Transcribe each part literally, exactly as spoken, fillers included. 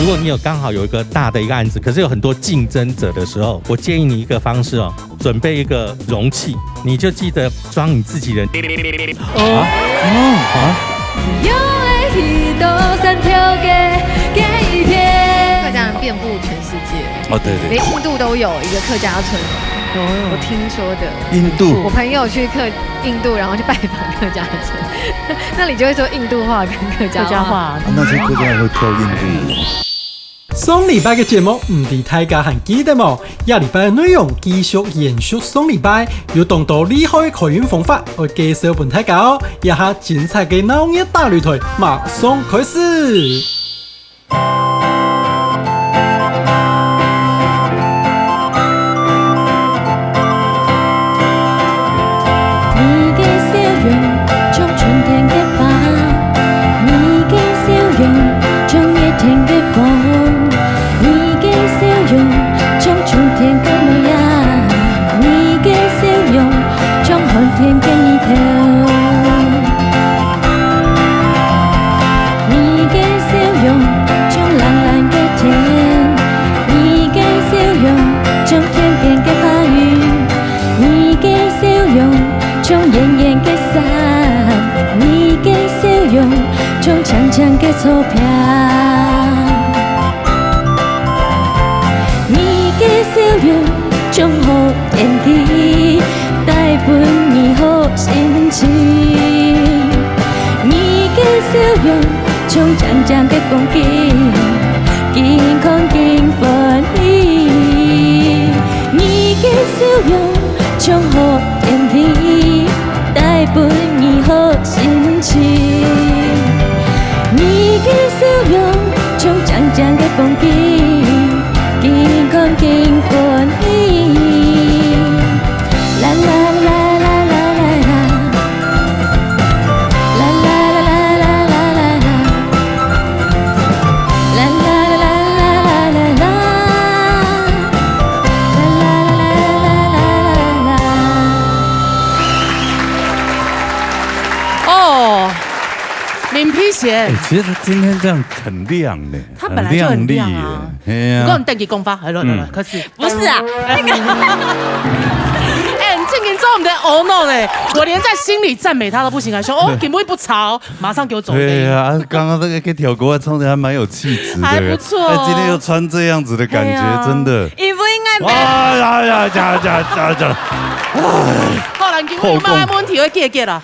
如果你有刚好有一个大的一个案子，可是有很多竞争者的时候，我建议你一个方式哦，准备一个容器，你就记得装你自己的。哦，啊，有的一道山头个给一片。客家人遍布全世界，哦，对对，连印度都有一个客家村。我听说的，印度我朋友去客印度，然后去拜访客家村，那里就会说印度话跟客家话。客家话。啊，那些客家人会跳印度舞。上禮拜个節目，毋知大家還記得無？這禮拜个內容繼續延續上禮拜，有當多厲害个開運方法，愛介紹分大家哦。這下精彩个鬧熱打擂台馬上開始。你个笑容像春天个花，你个笑容像熱天个风，你个笑容像秋天个模样，你个笑容像寒天个日头。你个笑容像蓝蓝个天，你个笑容像甜甜个花语。 你个笑容像圆圆个山，你个笑容像青青个草坪。你个笑容像好天气，带分你好心情。你个笑容像靚靚个风景，紧看紧欢喜。 你个笑容像好天气，带分你好心情。你个笑容像靚靚个风景，紧看紧欢喜。啦啦啦啦啦啦啦。 哦，林皮鞋哎，，其实他今天这样很亮呢，他本来就很亮啊很亮丽耶。哎呀我跟你等级公发，来来来来，开始。不是啊，哎，你正经做我们的 owner 嘞，我连在心里赞美他都不行，还说哦，根本不潮，马上给我走对人。呀，刚刚那个给跳过来唱的还蛮有气质的，还不错哎，今天又穿这样子的感觉，哎呀真的。伊毋应该哇呀呀呀呀呀呀！好了，你给我慢慢问题会结结了。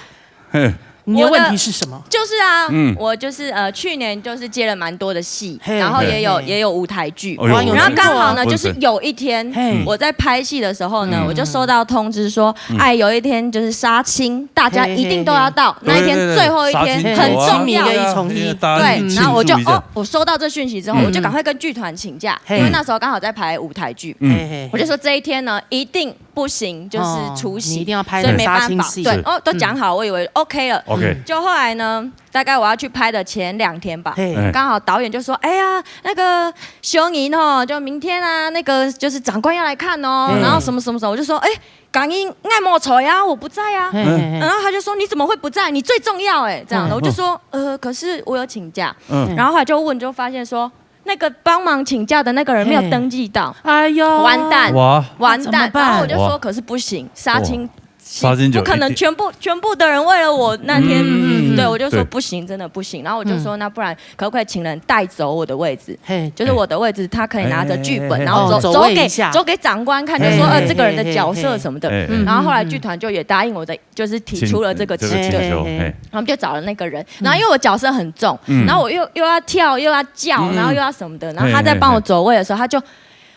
嘿，你的问题是什么？就是啊，嗯我就是呃，去年就是接了蛮多的戏，嘿然后也有嘿也有舞台剧，哎呦哇有然后听过啊刚好呢，不就是是有一天嘿我在拍戏的时候呢，嗯我就收到通知说，嗯哎，有一天就是杀青，大家一定都要到，嘿那一天最后一天对对对很重要杀青。一个一重一大家对，庆然后我就祝一下哦，我收到这讯息之后，嗯我就赶快跟剧团请假，嘿因为那时候刚好在排舞台剧，嗯嘿嘿我就说这一天呢，一定不行，就是哦除夕，你一定要拍所以没办法。杀青戏对，哦，都嗯讲好，我以为 OK 了。，OK，就后来呢，大概我要去拍的前两天吧，嘿哎刚好导演就说：“哎呀，那个熊莹哦，就明天啊，那个就是长官要来看哦，嘿然后什么什么什么。”我就说：“哎，港英爱莫彩啊，我不在啊。”嘿嘿嘿然后他就说：“你怎么会不在？你最重要哎。”这样的，嗯我就说：“呃，可是我有请假。”嗯，然后他就问，就发现说那个帮忙请假的那个人没有登记到，哎呦，完蛋，哇，完蛋。那怎么办然后我就说：“哇可是不行，杀青。”杀青就不可能一定全部全部的人为了我那天，嗯对我就说嗯不行，真的不行。然后我就说，那不然可不可以请人代走我的位置？嘿，就是我的位置，他可以拿着剧本，哎然后走哦走走给位一下走给长官看，就嘿说呃嘿这个人的角嘿嘿色什么的。哎嗯然后后来剧团就也答应我的，就是提出了这个这请求，个请求，嘿嘿哎，然后就找了那个人。然后因为我角色很重，嗯然后我又又要跳又要叫，嗯然后又要什么的，然后他在帮我走位的时候，他就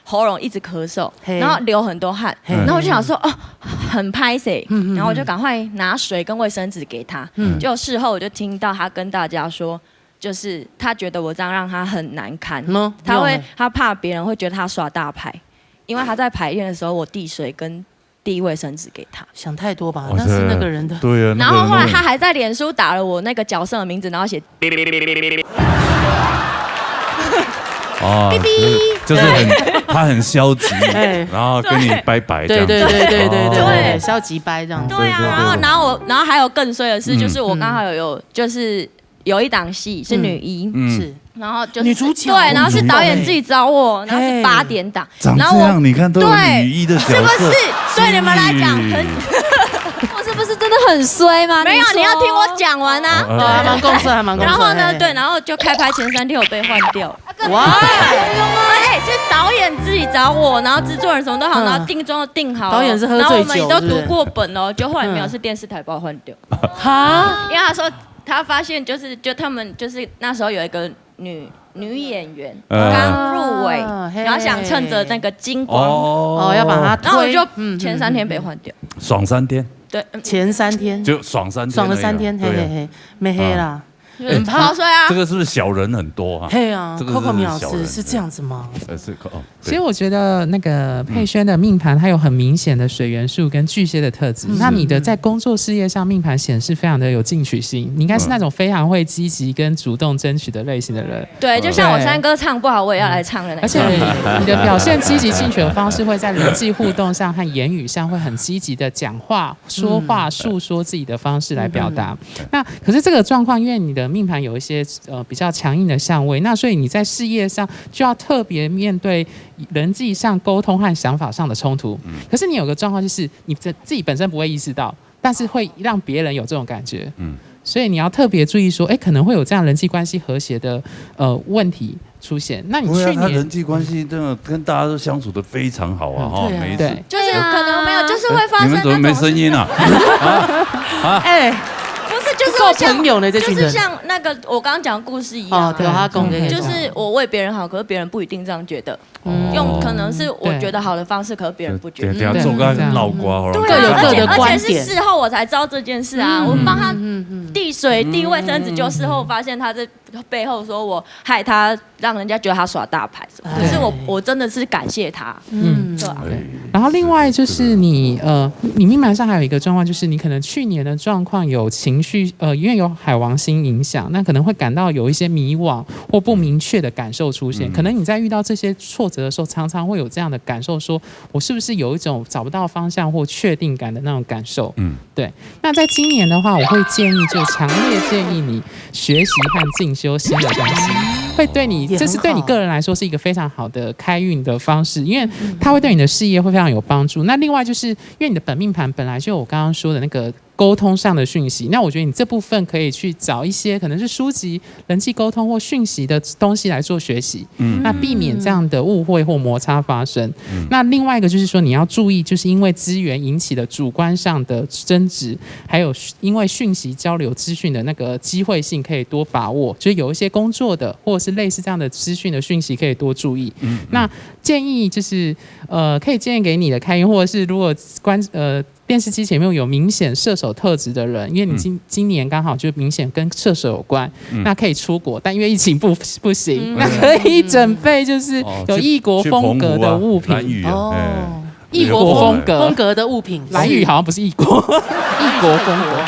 喉咙一直咳嗽，嘿然后流很多汗，嘿然后我就想说哦，很拍谁，嗯嗯嗯然后我就赶快拿水跟卫生纸给他。嗯就事后我就听到他跟大家说，就是他觉得我这样让他很难堪，嗯他会没有欸他怕别人会觉得他耍大牌，因为他在排练的时候，我递水跟递卫生纸给他。想太多吧，哇那是那个人的。对呀，然后后来他那个还在脸书打了我那个角色的名字，然后写哦，就是很他很消极，哎然后跟你拜拜这样子。对对对对对对对哦对，消极掰这样子。对啊，对对对然后然后我然后还有更衰的是，嗯就是我刚好有就是有一档戏是女一，嗯是，然后就是女主角，对，然后是导演自己找我，然后是八点档，长这样，然后我你看都有女一的角色，对，是不是？对你们来讲很，我是不是真的很衰吗？没有，你说你要听我讲完啊。呃，还蛮共识，还蛮共识。然后呢，嘿，嘿。对，然后就开拍前三天我被换掉。哇！哎，是导演自己找我，然后制作人什么都好，嗯。然后定妆都定好了，导演是喝醉酒，然后我们也都读过本哦，是不是？就后来没有，嗯。是电视台把我换掉。哈？因为他说他发现就是，就他们就是那时候有一个女，女演员，呃。刚入围，啊，嘿。然后想趁着那个金光，哦。哦，要把她推，然后我就嗯，前三天被换掉。嗯，嗯。爽三天。对，嗯。前三天。就爽三天而已啊，爽了三天，嘿，对啊。嘿，嘿，没黑啦。啊。很怕。好睡啊。这个是不是小人很多啊？嘿啊，这个是不是小人？Coco描述是这样子吗？呃，是，哦，对。其实我觉得那个佩萱的命盘，它有很明显的水元素跟巨蟹的特质。嗯。那你的在工作事业上命盘显示非常的有进取心，你应该是那种非常会积极跟主动争取的类型的人。对，就像我山歌唱不好，我也要来唱的那种。而且你，你的表现积极进取的方式，会在人际互动上和言语上会很积极的讲话、说话、嗯。诉说自己的方式来表达。嗯，嗯。那可是这个状况，因为你的命盘有一些，呃，比较强硬的相位，那所以你在事业上就要特别面对人际上沟通和想法上的冲突。嗯。可是你有个状况就是，你自，自己本身不会意识到，但是会让别人有这种感觉。嗯。所以你要特别注意说，诶，可能会有这样人际关系和谐的，呃，问题出现。那你去年，不会啊，他人际关系真的跟大家都相处得非常好啊，嗯，哈，对啊。每一次。对。就是可能没有，啊。就是会发生那种事。诶，你们怎么没声音啊？啊？啊？诶，不是，就是我想，不够朋友呢，这群人。就是像那个我刚刚讲的故事一样啊。哦，对，他讲这个。就是我为别人好，可是别人不一定这样觉得。嗯。用可能是我觉得好的方式，对。可是别人不觉得。对，对，对，做个闹瓜，好了。对啊，各有各的观点。而且，而且是事后我才知道这件事啊，嗯。我帮他嗯，嗯，嗯。递水、递卫生纸，就事后发现他在背后说我害他，让人家觉得他耍大牌什么。哎。可是我，我真的是感谢他。嗯。对啊。哎，然后另外就是你，这个，呃，你命盘上还有一个状况，就是你可能去年的状况有情绪，呃，因为有海王星影响，那可能会感到有一些迷惘或不明确的感受出现。嗯。可能你在遇到这些挫折的时候，常常会有这样的感受，说我是不是有一种找不到方向或确定感的那种感受？嗯。对。那在今年的话，我会建议，就强烈建议你学习和进修新的东西，会对你，也很好。这是对你个人来说是一个非常好的开运的方式，因为它会对你的事业会非常有帮助。那另外就是因为你的本命盘本来就有我刚刚说的那个沟通上的讯息，那我觉得你这部分可以去找一些可能是书籍、人际沟通或讯息的东西来做学习，嗯。那避免这样的误会或摩擦发生。嗯。那另外一个就是说，你要注意，就是因为资源引起的主观上的争执，还有因为讯息交流资讯的那个机会性，可以多把握，就是有一些工作的或者是类似这样的资讯的讯息，可以多注意。嗯，嗯。那建议就是，呃，可以建议给你的开运，或者是如果观，呃，电视机前面有明显射手特质的人，因为你今，嗯。今年刚好就明显跟射手有关，嗯。那可以出国，但因为疫情不，不行，嗯。那可以准备就是有异国风格的物品。哦，去，去澎湖啊，兰嶼啊，哦。哎，异国风格。风格的物品。兰嶼好像不是异国，异国风格。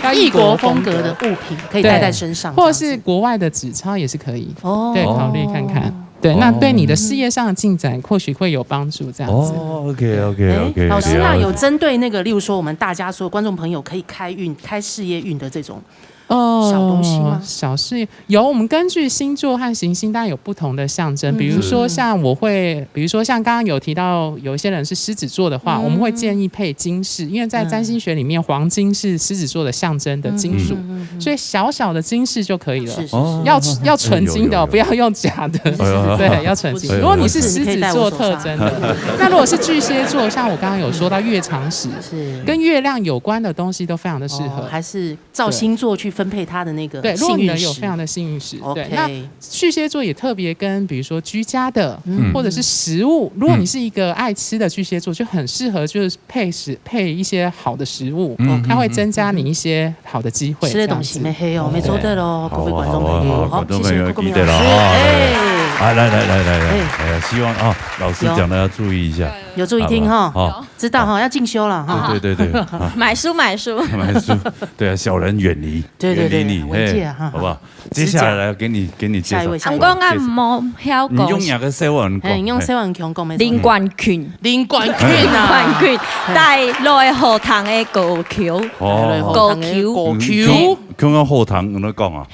要异国风格。异国风格的物品可以带在身上，对，或者是国外的纸钞也是可以，哦。对，考虑看看。 对，那对你的事业上的进展或许会有帮助，这样子。哦，OK，OK，OK，哎，老师，那有，了解。针对那个，例如说我们大家所有观众朋友可以开运、开事业运的这种小东西吗？哦，小事业，有，我们根据星座和行星，当然有不同的象征。嗯。比如说像我会，比如说像刚刚有提到，有一些人是狮子座的话，嗯。我们会建议配金饰，因为在占星学里面，嗯。黄金是狮子座的象征的金属。嗯，嗯，嗯，嗯。所以小小的金饰就可以了。是，是，是。哦，要，要纯金的哦，哎，有，有，有。不要用假的。哎呦。对，要纯金。哎呦。如果你是狮子座特征的，那如果是巨蟹座，像我刚刚有说到月长石，是。跟月亮有关的东西都非常的适合。哦，还是照星座去分配它的那个，对，如果你的有幸运石。非常的幸运石，对，OK。那巨蟹座也特别跟，比如说居家的，嗯。或者是食物，如果你是一个爱吃的巨蟹座，就很适合就是配食，配一些好的食物，嗯。它会增加你一些好的机会，吃的东西，这样子。没黑哦，没错的咯，哎，各位观众朋友，好啊，好啊，好啊，好，观众朋友，谢谢Coco老师，记得了啊。哎。哎，来，来，来，来，来，哎。哎呀，希望啊，老师讲的要注意一下。有。有注意听哈，好不好？好。知道哈，要进修了哈。对，对，对，对，啊。买书，买书。买书，对啊，小人远离，对，对，对，远离你，文界哈，嘿，好不好？ 接下来给你，给你介绍。下一位，下一位。毋过我毋晓讲。你用哪个西文讲？嘿，用西文腔讲，没错。林冠群。林冠群啊。林冠群，带落去荷塘的高級。哦。帶落去荷塘的高級。高級。嗯，像，像个荷塘，怎么讲啊？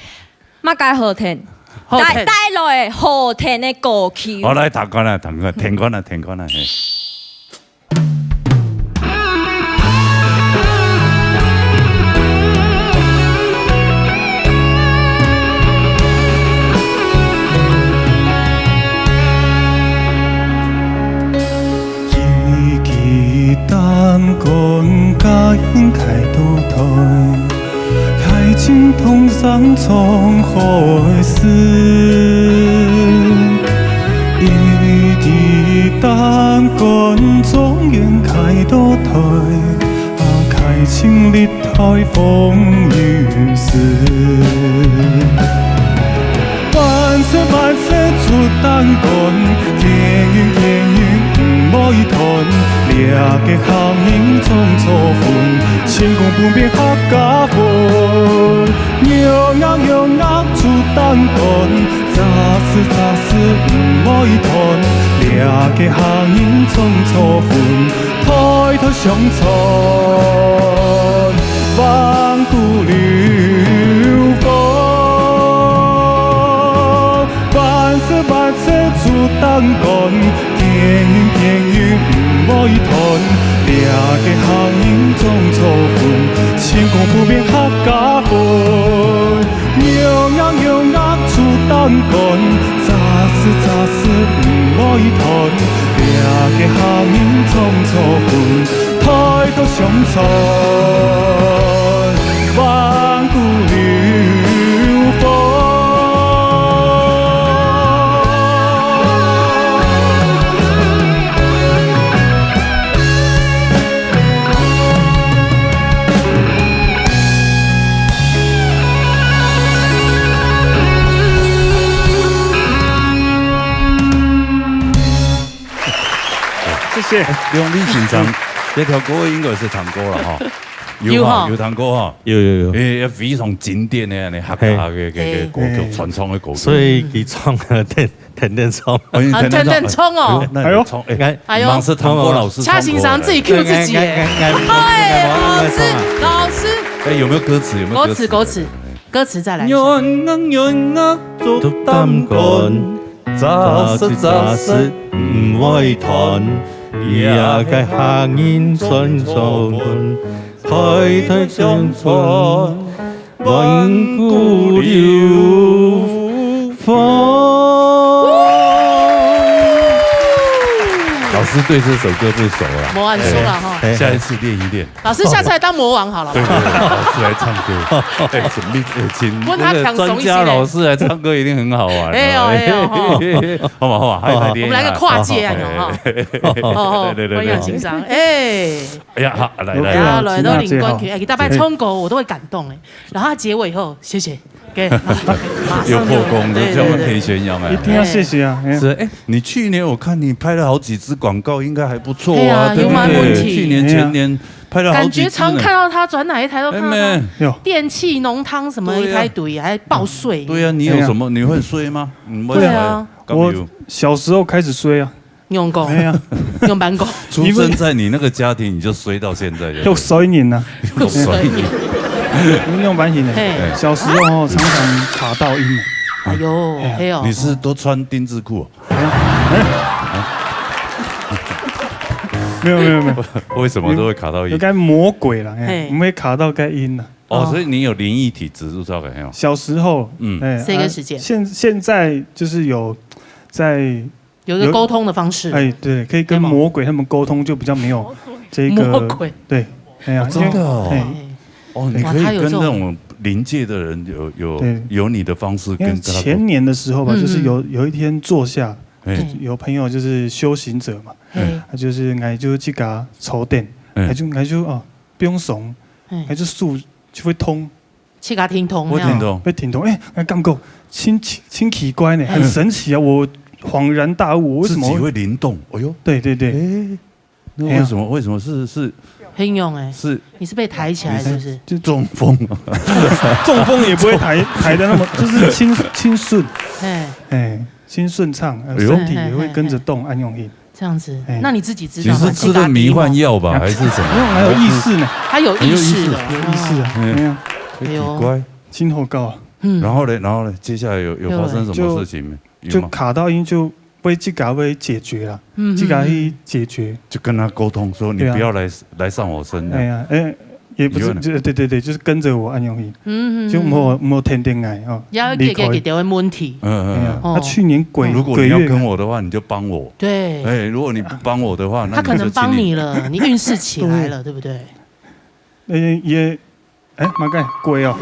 乜个荷塘？好聽。帶，帶來好聽个歌曲。好，來，聽看啊，聽看，聽看啊，聽看啊，嘿。 谢谢。梁礼先生，这条歌应该是唱过了哈。有哈，有哈。有唱过哈。有，有，有。诶，非常经典的，客家的，嘿。个，个，个歌曲，嘿。传唱的歌曲。所以佢唱了天，天天唱。哦，你天天唱。啊，天天唱哦。哎呦，那你唱，哎，哎呦。马上唐国老师唱过来。蔡先生自己 Q 自己耶。哎，哎，哎，哎，哎，老师，哎，老师。哎，有没有歌词？有没有歌词？歌词，歌词，歌词再来一下。老师对这首歌不熟啦。没按说了哈。哎，哎。下一次练一练。老师下次来当魔王好了。对，对，对，老师来唱歌。哎，请，请那个专家老师来唱歌一定很好玩。哎呦，哎呦，吼。好嘛，好嘛，还有，还有，我们来个跨界啊，哎，有哈。哎，哎，哎。哦，哦，对，对，对，对。欢迎欣赏。哎。哎呀，好，来，来，来。哎呀，来到领冠军，哎，给大家唱歌，我都会感动哎。然后他结尾以后，谢谢。 OK，马上就，有破功，就像我们培训一样哎。对，对，对。一定要谢谢啊，哎。是，哎，你去年我看你拍了好几支广告，应该还不错啊，对啊，对不对？有没有问题？去年、前年拍了好几支呢。感觉常看到他，转哪一台都看到他。哎，没有。有。电器、浓汤什么一大堆，对啊。还报税。对啊，你有什么？对啊。你会衰吗？你为什么要？对啊。我小时候开始衰啊。 用过，哎呀。用板过。出生在你那个家庭，你就衰到现在就对了。用衰人啊。用衰人。用板型的。嘿。小时候哦，常常卡到阴。哎呦，哎呀。嘿哦。你是都穿丁字裤哦？哎呀，哎呀。没有，没有，没有。为什么都会卡到阴？有该魔鬼了，哎，嘿。我们会卡到该阴了。哦，啊。所以你有灵异体质，是不是？哎呀。小时候，嗯。哎，这个时间。啊，现，现在就是有在 有一个沟通的方式。有，哎，对，可以跟魔鬼他们沟通，就比较没有这个，魔鬼。对，哎呀，哦，真的哦。因为，哎。哦，你可以跟那种灵界的人有，有，对。有你的方式跟他沟通。因为前年的时候吧，嗯，就是有，嗯。有一天坐下，哎。就有朋友就是修行者嘛，哎。他就是，哎，就去给他抽电，哎。他就，他就，哦，不用送，哎。他就手就会痛。 去给他停动，会停动。会停动，哎，哎，感觉真，真，真奇怪呢，嗯。很神奇啊！我恍然大悟，我为什么会，自己会灵动？哎呦。对，对，对。哎，那为什么？哎呀。为什么？是，是，很勇哎。是，你是被抬起来是不是？你是，就中风吗？中风也不会抬，抬得那么，就是轻，轻顺。哎。哎，轻顺畅，呃，哎呦。身体也会跟着动，嘿，嘿，嘿，嘿。按用力。 这样子，哎。那你自己知道吗？你是吃了迷幻药吧，还是什么？没有，还有意识呢。他有意识了。有意识啊，哦。哎。没有。哎呦。奇怪。真好搞啊。嗯，然后呢，然后呢，接下来有有发生什么事情没？有吗？就卡到音就为自家会解决啦，嗯，自家去解决。就跟他沟通说，你不要来、对啊。来上我身。哎呀，哎，也不是，有呢。就对对对，就是跟着我按样去，嗯嗯嗯，就莫莫天天来哦，也要解决离开。解决问题。嗯嗯嗯。哎呀，哦。他去年鬼、如果你要鬼月跟我的话，你就帮我。对。哎，如果你不帮我的话，那他可能帮你了，你运势起来了，对不对？呃，也 哎，嘛个鬼哦，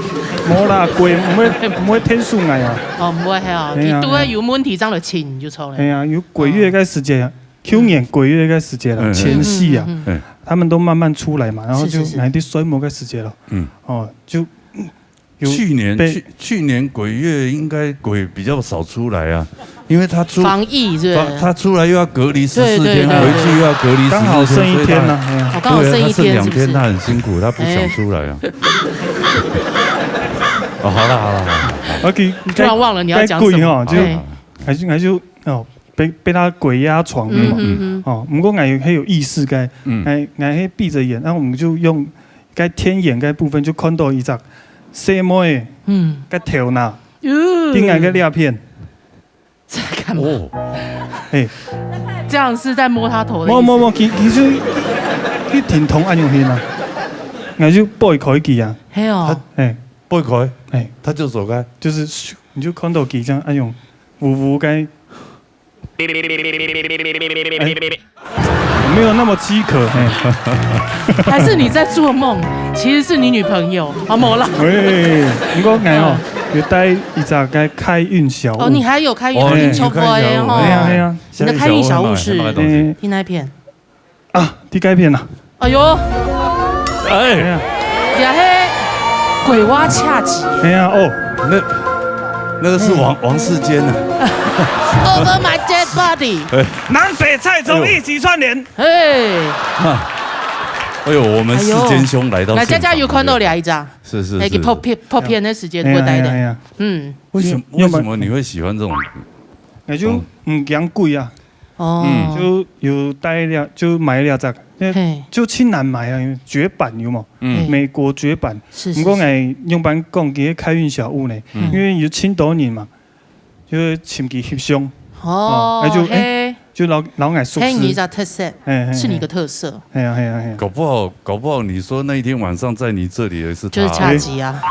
无啦，鬼毋会毋会天数矮啊。哦，毋會係哦，哎呀，你拄好有問題，正來尋你就錯了。哎呀，有鬼月个時節啊，去年鬼月个時節了，嗯。前戲啊，嗯嗯嗯嗯。他们都慢慢出来嘛，然后就是是。哪一天衰魔个时节了，嗯。哦，就有去年被去去年鬼月应该鬼比较少出来啊，因为他出防疫是不是？他他出来又要隔离十四天，对对对对。回去又要隔离十四天，刚好剩一天呢，所以他哎呀。哦，刚好剩一天，对，他剩两天，是不是？他很辛苦，他不想出来啊。哎。哦，好了好了好了，OK，突然忘了你要讲什么。该鬼吼，就哎。还是还是哦，被被他鬼压床的嘛。嗯嗯嗯。哦，不过俺还有意识该，嗯。俺俺还闭着眼，然后我们就用该天眼该部分就看到一只小妹，嗯。该头呢，哟。顶俺个两片。 在干嘛？哦。哎。这样是在摸他头的意思？摸摸摸，其其实一停通按样去啊，俺就拨开佢啊。嘿哦。哎。拨开，哎。他就走开。就是咻，你就看到佢这样，哎呦，呜呜该。哎，没有那么饥渴，嘿。还是你在做梦？其实是你女朋友啊，没啦。喂，不过俺哦，嗯。有带一只个开运小物。哦，你还有开运，哦，你有开运小物。哎呀，哎呀。你的开运小物是，下一个小物是什么东西？哎。你哪一片？啊，第该片啊。哎呦，哎。哎呀。也是鬼娃恰吉。哎呀，哦。那那个是王、哎。王世坚啊。Over my dead body。哎。南北菜从一起串联。 嘿。啊，哎呦，我们世坚兄来到现场。哎呦，来，佳佳有看到了一张。是是是。哎，去拍片，拍片的时间，哎呀，我带的。哎呀，哎呀。嗯。为什么、要不然为什么你会喜欢这种？哎，就，嗯。嗯，养鬼啊。哦。嗯。就有带了，就买了这个，因为嘿。就去难买啊，因为绝版有嘛，嗯。嘿。美国绝版。是是是。不过哎，用般讲，这些开运小物呢，嗯。因为有青岛人嘛， 就寻佢翕相。哦，哦，哎，就，哎，嘿。就老、老矮熟识。嘿，你的特色，哎，哎，是你的特色。哎呀，哎呀，哎呀。搞不好，搞不好你说那一天晚上在你这里的是他。就是恰吉啊。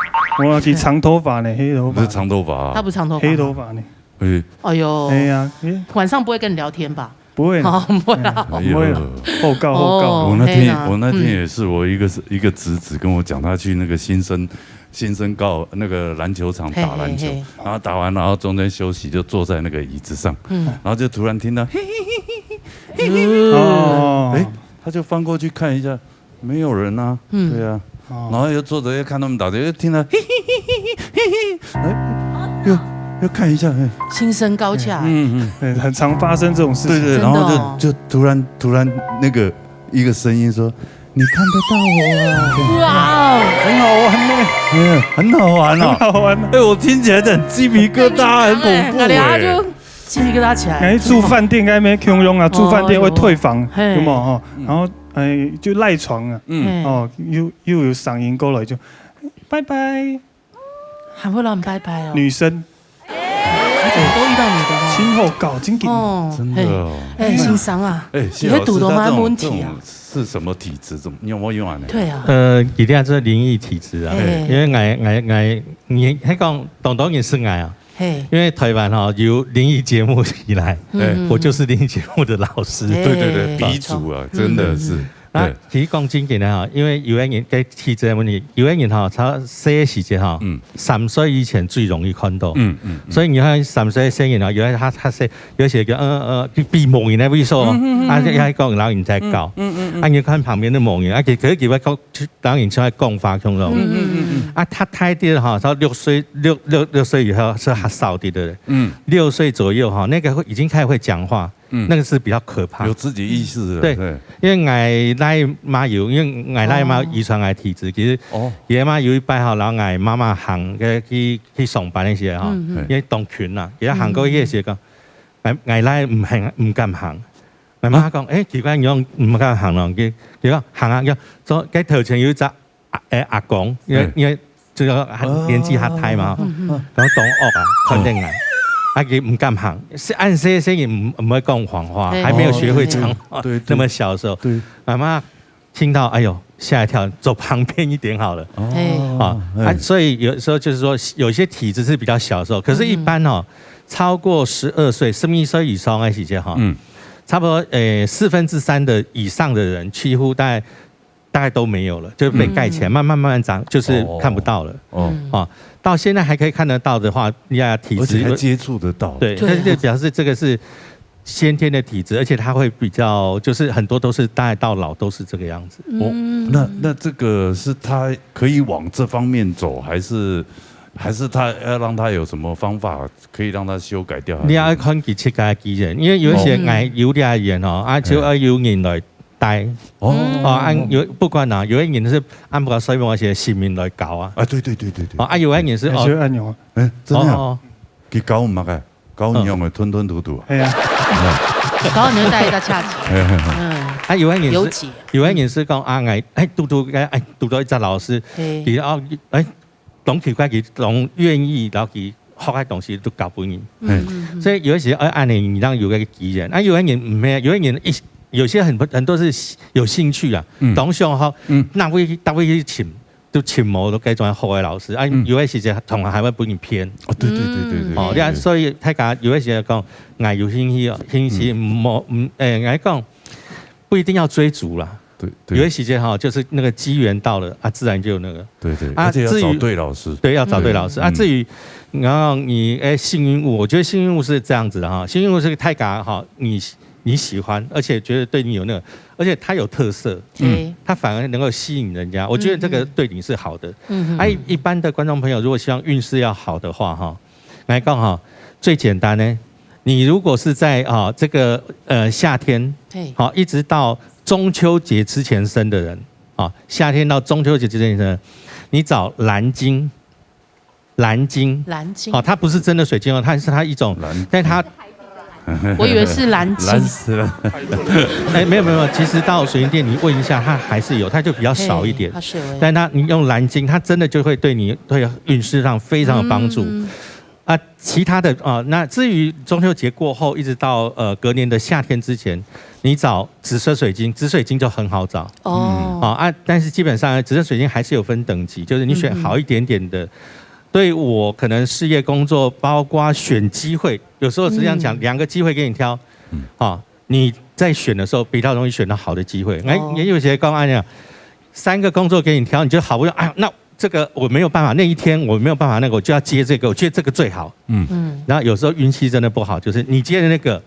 我去长头发呢，黑头发。不是长头发啊。他不是长头发吗？黑头发呢。哎。哎呦。哎呀，哎。晚上不会跟你聊天吧？不会啦。哦，不会啦。哎呦。不会啦。报告，报告。哦，我那天、嘿啦，我那天也是，嗯。我一个、一个侄子跟我讲，他去那个新生 新生高、那个篮球场打篮球，嘿，嘿，嘿。然后打完，然后中间休息，就坐在那个椅子上，嗯。然后就突然听到，嘿嘿嘿嘿嘿嘿，哦。哎，他就翻过去看一下，没有人啊，嗯。对啊，哦。然后又坐着又看他们打球，又听到，嘿嘿嘿嘿嘿嘿嘿，哎，又、又看一下，哎。新生高恰。嗯嗯。对，很常发生这种事情。对对，真的哦。然后就、就突然、突然那个 一个声音说：“你看得到我啊。”哇哦！很好玩呢。嗯，很好玩啊。很好玩啊。哎，我听起来很鸡皮疙瘩，很恐怖哎。哎，我等下就鸡皮疙瘩起来。哎，住饭店应该没共用啊，哦，住饭店会退房，有。嘿。有没有哈？嗯。然后，哎，就赖床啊，嗯。嘿。哦，又、又有声音过来，就，“拜拜。” 还会让人拜拜哦。女生。你怎么都遇到女的哦？今后搞真紧。哦，真的哦。嘿，哎，先生啊，哎，谢老师，你会堵到什么问题啊？他这种、这种是什么体质？怎么、你有没有用啊？对啊。呃，一定要是灵异体质啊。嘿。因为俺、俺、俺，你还讲，当多人是俺啊。嘿。因为台湾哈，有灵异节目以来，嗯，嗯，我就是灵异节目的老师。嘿。对对对，鼻祖啊，真的是。嗯，嗯。 啊，对。其实讲真个吼，因为有个人个体质个问题，有个人吼，他细个时节吼，嗯。三岁以前最容易看到。嗯，嗯，嗯。所以你看三岁个小人吼，有个他、他是、有些个，呃，呃，就比某人个位所，嗯，嗯，嗯，啊，嗯。还讲老人在搞。嗯，嗯，嗯，嗯。啊，你看旁边的某人，啊，其、可是佢会讲，就老人出来讲话，共样。嗯，嗯，嗯，嗯。啊，他大点吼，他六岁、六、六、六岁以后是很少的，对不对？嗯。六岁左右哈，那个会、已经开始会讲话。 嗯。那个是比较可怕。有自己意识的，对，对。因为俺奶妈有，因为俺奶妈遗传俺体质，哦。其实哦。佢阿妈有一摆吼，然后俺妈妈行个去、去上班个时候吼，嗯，嗯。因为当穷啦，佢行过去个时候讲，嗯。俺、俺奶毋肯、毋敢行。俺妈讲，哦。哎，奇怪，你讲毋敢行咯？佢、佢讲行啊，佢说，该头前有一只 阿、哎，阿公，因为，嗯。因为就係佢年紀較大嘛，嗯嗯然後當惡啊，看電影，啊佢毋敢行，係恁細細人毋毋會講謊話，對還沒有學會講話，對對那麼小的時候，對，媽媽聽到，哎呦，嚇一跳，走旁邊一點好了。嘿哦啊，啊，所以有時候就是說，有些體質是比較小的時候，可是一般哦，超過十二歲、十一歲以上的時間哈，嗯，差不多呃四分之三的以上的人，幾乎大概大概都沒有了，就是被蓋起來，慢慢慢慢長，就是看不到了。哦，哦，到現在還可以看得到的話，你看體質而且還接觸得到，對，對啊但是表示這個是先天的體質，而且它會比較，就是很多都是大概到老都是這個樣子。哦，那那這個是他可以往這方面走，還是還是他要讓他有什麼方法可以讓他修改掉？你要看佢自家个機緣，因為有一些哦矮有啲人哦，啊，就要有人來帶。哦哦，啊，有不管啊，有的人是按不所以我寫神明來搞啊，啊，對對對對對哦，，啊，有的人是哦，就按鈕啊。哎，真的啊，哦，佢搞毋捌个，搞仰个吞吞吐吐啊，搞你就帶一个恰恰。哎哎哎嗯，啊，有的人是，有解。有的人是講啊，哎，哎，堵堵，哎，堵到一隻老師，嘿佢哦，哎，當奇怪，佢當願意，然後佢學个東西都教分人。嗯嗯所以有一些哎，按呢你讓有个機緣，啊，有的人毋係，有的人一有些很很多是有興趣啊，嗯當想學，嗯那會那會去尋，都尋無都該種好个老師，啊，嗯有的時節同學還會分人騙。哦，對對對對對，哦，對你看，所以大家有一些講，哎，有興趣哦，興趣莫，嗯，哎，來講，不一定要追逐啦。對对，有些时间哈，就是那个机缘到了啊，自然就有那个。对对，啊而且要找至于对老师。对，要找对老师啊。嗯至于然后你哎幸运物，我觉得幸运物是这样子的哈，幸运物是个太嘎哈，你你喜欢，而且觉得对你有那个，而且它有特色，嘿，它反而能够吸引人家。我觉得这个对你是好的。嗯哎，一般的观众朋友，如果希望运势要好的话哈，来讲哈，最简单呢，你如果是在啊这个呃夏天，嘿，好，一直到中秋节之前生的人，啊，夏天到中秋节之前生的人，你找蓝晶，蓝晶，蓝晶哦，，它不是真的水晶哦，它是它一种，蓝但它我以为是蓝晶蓝，死了。哎，没有没有没有，其实到水晶店你问一下，它还是有，它就比较少一点嘿。它水微，但它你用蓝晶，它真的就会对你会运势上非常有帮助。嗯啊，其他的啊，那至于中秋节过后，一直到呃隔年的夏天之前，你找紫色水晶，紫水晶就很好找。哦，啊啊，但是基本上呢，紫色水晶还是有分等级，就是你选好一点点的。对我可能事业工作，包括选机会，有时候是这样讲，嗯两个机会给你挑，嗯啊，你在选的时候比较容易选到好的机会。哎、哦也有些公安讲，三个工作给你挑，你就好不容易，哎呀，那这个我没有办法，那一天我没有办法，那个我就要接这个，我觉得这个最好。嗯，嗯，然后有时候运气真的不好，就是你接的那个，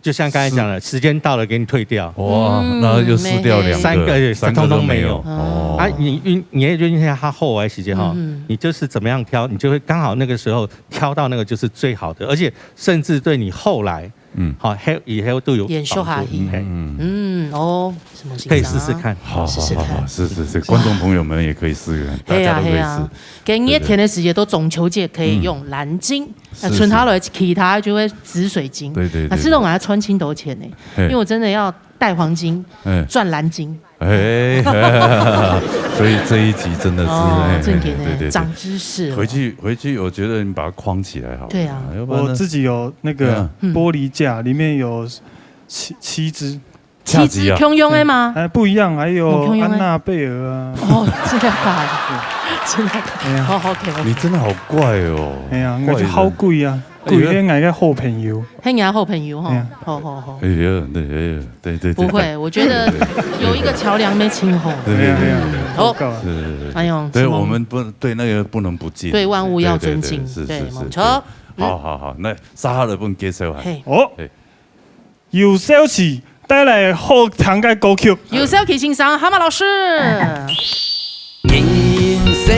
就像刚才讲的，时间到了给你退掉。哇，嗯那又输掉两个，三个三个都没有。哦哦，啊，你运你也运气它好的时间哈，嗯你就是怎么样挑，你就会刚好那个时候挑到那个就是最好的，而且甚至对你后来，嗯好，还以后都有延续下去帮助嘿嗯，嗯，哦，什么形可以状啊试试看。好好试试看好好，试试试，观众朋友们也可以试试看，大嘿呀家都可以试嘿呀。，给你一天的时间都中秋节可以用蓝晶，那是存下来其他就会紫水晶。对对对那这种还要穿青头钱呢，嘿因为我真的要带黄金哎，赚蓝金。哎，所以这一集真的是，哦哎，正经的对对对长知识了。回去回去，我觉得你把它框起来好了。对啊要不然呢我自己有那个嗯玻璃架，里面有七七只，恰吉啊，共用的吗？哎，不一样，还有哦共用的安娜贝尔啊，哦，真的假的？真的，哎呀好好 OK 你 OK。真的好怪哦。哎呀，怪人我就好贵啊，哎呀贵，应该个好朋友。嘿，你还好朋友哈哎呀，好好好。哎呀，对，哎呀，对对对，不会，我觉得有一个桥梁没清吼。对对对哎呀对，哦，够了。是是是，哎呦，对什么我们不对那个不能不进，对万物要对对尊敬对是是是，对没错对好好好，那撒哈拉不能接受啊。嘿，哦嘿，有消息带来好听个歌曲，有消息先生，蛤蟆老师。人生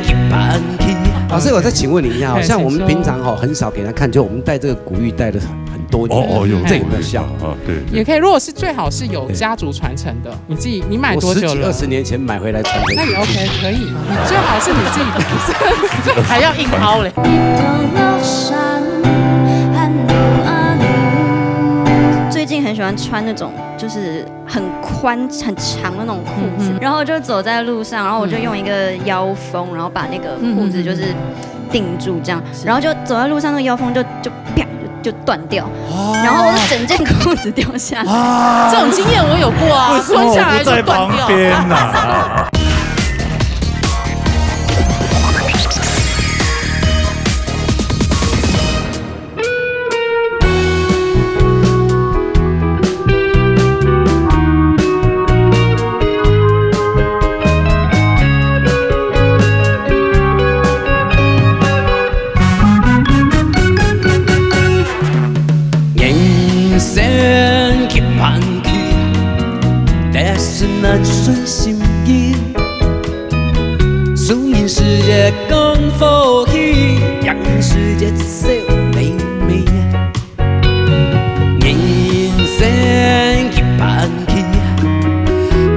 一半天。老师，我再请问你一下哦，哎像我们请说平常哈很少给他看，就我们戴这个古玉戴了很多年，哦哦，有这有没有效？啊，对，也可以，如果是最好是有家族传承的，你自己你买我多久了？十几二十年前买回来传承那也 OK，可以。你最好是你自己还要硬凹嘞。一头落山，汗流啊流。最近很喜欢穿那种就是很宽很长的那种裤子，嗯哼。然后就走在路上，然后我就用一个腰封，然后把那个裤子就是顶住这样，嗯哼。是。然后就走在路上，那个腰封就就啪就断掉，哦。然后我就整件裤子掉下来。啊。这种经验我有过啊，为什么我不在旁边呐？人生一盘棋，但是难顺心意。输贏輸贏講和氣，贏輸贏笑眯眯。人生一盤棋，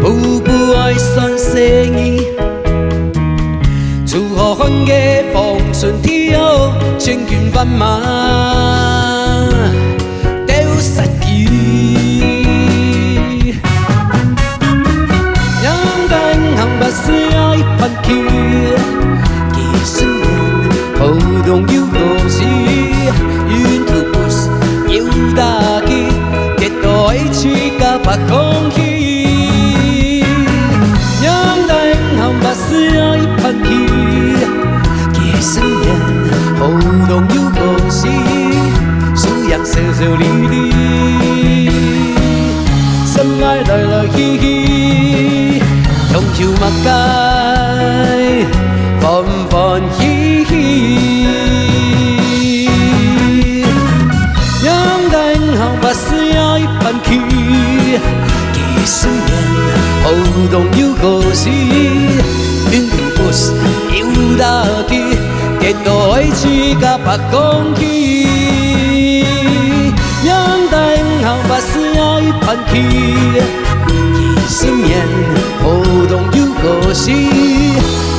步步愛算細義。 出好漢个方寸條，千軍萬馬鬥殺機。贏得銀行八十一盤棋，幾十年好東又好西，運途不是有打擊，跌倒愛自家爬起。 贏得銀行八十一盤棋，幾十年好東又好西，輸贏笑笑離離，心內來來去去，總有麼个歡歡喜喜。贏得銀行八十一盤 棋，幾十年好東又好西，運途不是有打擊，跌倒愛自家爬起。贏得銀行八十一盤棋，幾十年好東又好西，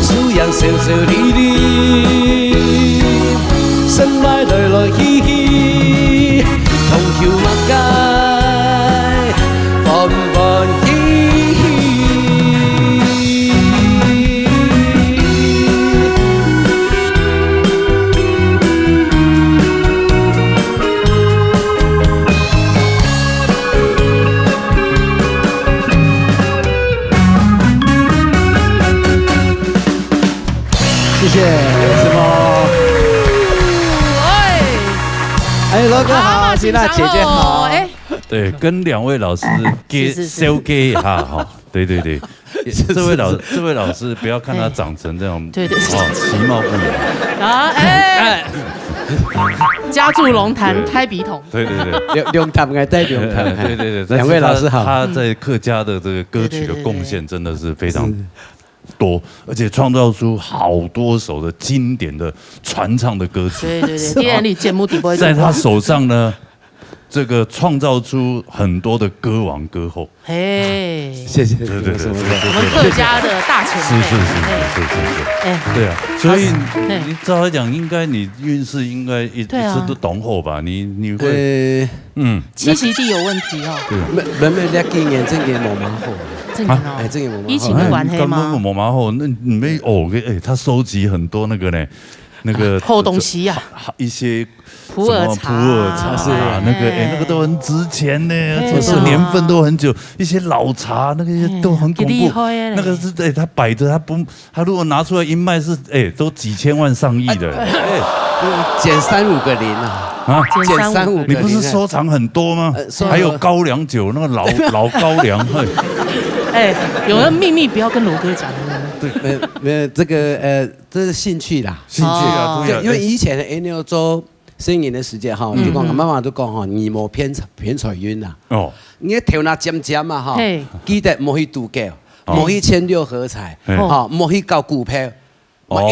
輸贏笑笑離離，心內來來去去， 總有麼个歡歡喜喜。謝謝，什麼？哎。哎，羅哥好，好，欣娜姐姐好。哎。 对，跟两位老师介，是，是，是。小介一下哈。对，对，对。这位老，这位老师，不要看他长成这样，对，对。哦，其貌不扬。啊，哎。家住龙潭，对。开笔筒。对，对，对。龙，龙潭，哎，在龙潭，对，对，对，但是他，两位老师好。他在客家的这个歌曲的贡献真的是非常多，对，对，对，对。是。而且创造出好多首的经典的传唱的歌曲。对，对，对，是哦。第二，你节目底部在他手上呢， 这个创造出很多的歌王歌后。嘿。谢谢，对，对，对，谢谢，谢谢。我们客家的大前辈。是，是，是，是，是，是，是。哎。对啊，所以老师，嘿。你照来讲，应该你运势应该一，对啊。一直都当好吧？你，你会，呃，嗯。栖息地有问题哦。对。没，没，没，这今年真个无蛮好。真个哦。啊？哎，真个无蛮好。疫情的关系吗？哎，你根本无蛮好，那你没，哦，哎，他收集很多那个呢，那个啊，好东西呀。一些 普洱茶。什么普洱茶啊，哎。那个，哎，那个都很值钱呢，哎，这个年份都很久，一些老茶，那个都很恐怖。哎，很厉害耶。那个是，哎，他摆着，他不，他如果拿出来一卖是，哎，都几千万、上亿的。哎。减三五个零啊。啊？减三五个零。你不是收藏很多吗？呃，收藏。还有高粱酒，那个老，老高粱，嘿。哎，有的秘密不要跟罗哥讲。对。没有，没有，这个，呃，这是兴趣啦。兴趣啊，哦。对啊，对，因为以前的 Annual 做 新年的时节哈，嗯。就讲，嗯。妈妈都讲哈，你无偏财，偏财运啦。哦。你个头那尖尖嘛哈，嘿。记得莫去赌博，哦。莫去签六合彩，嘿。哈，莫去搞股票，哦。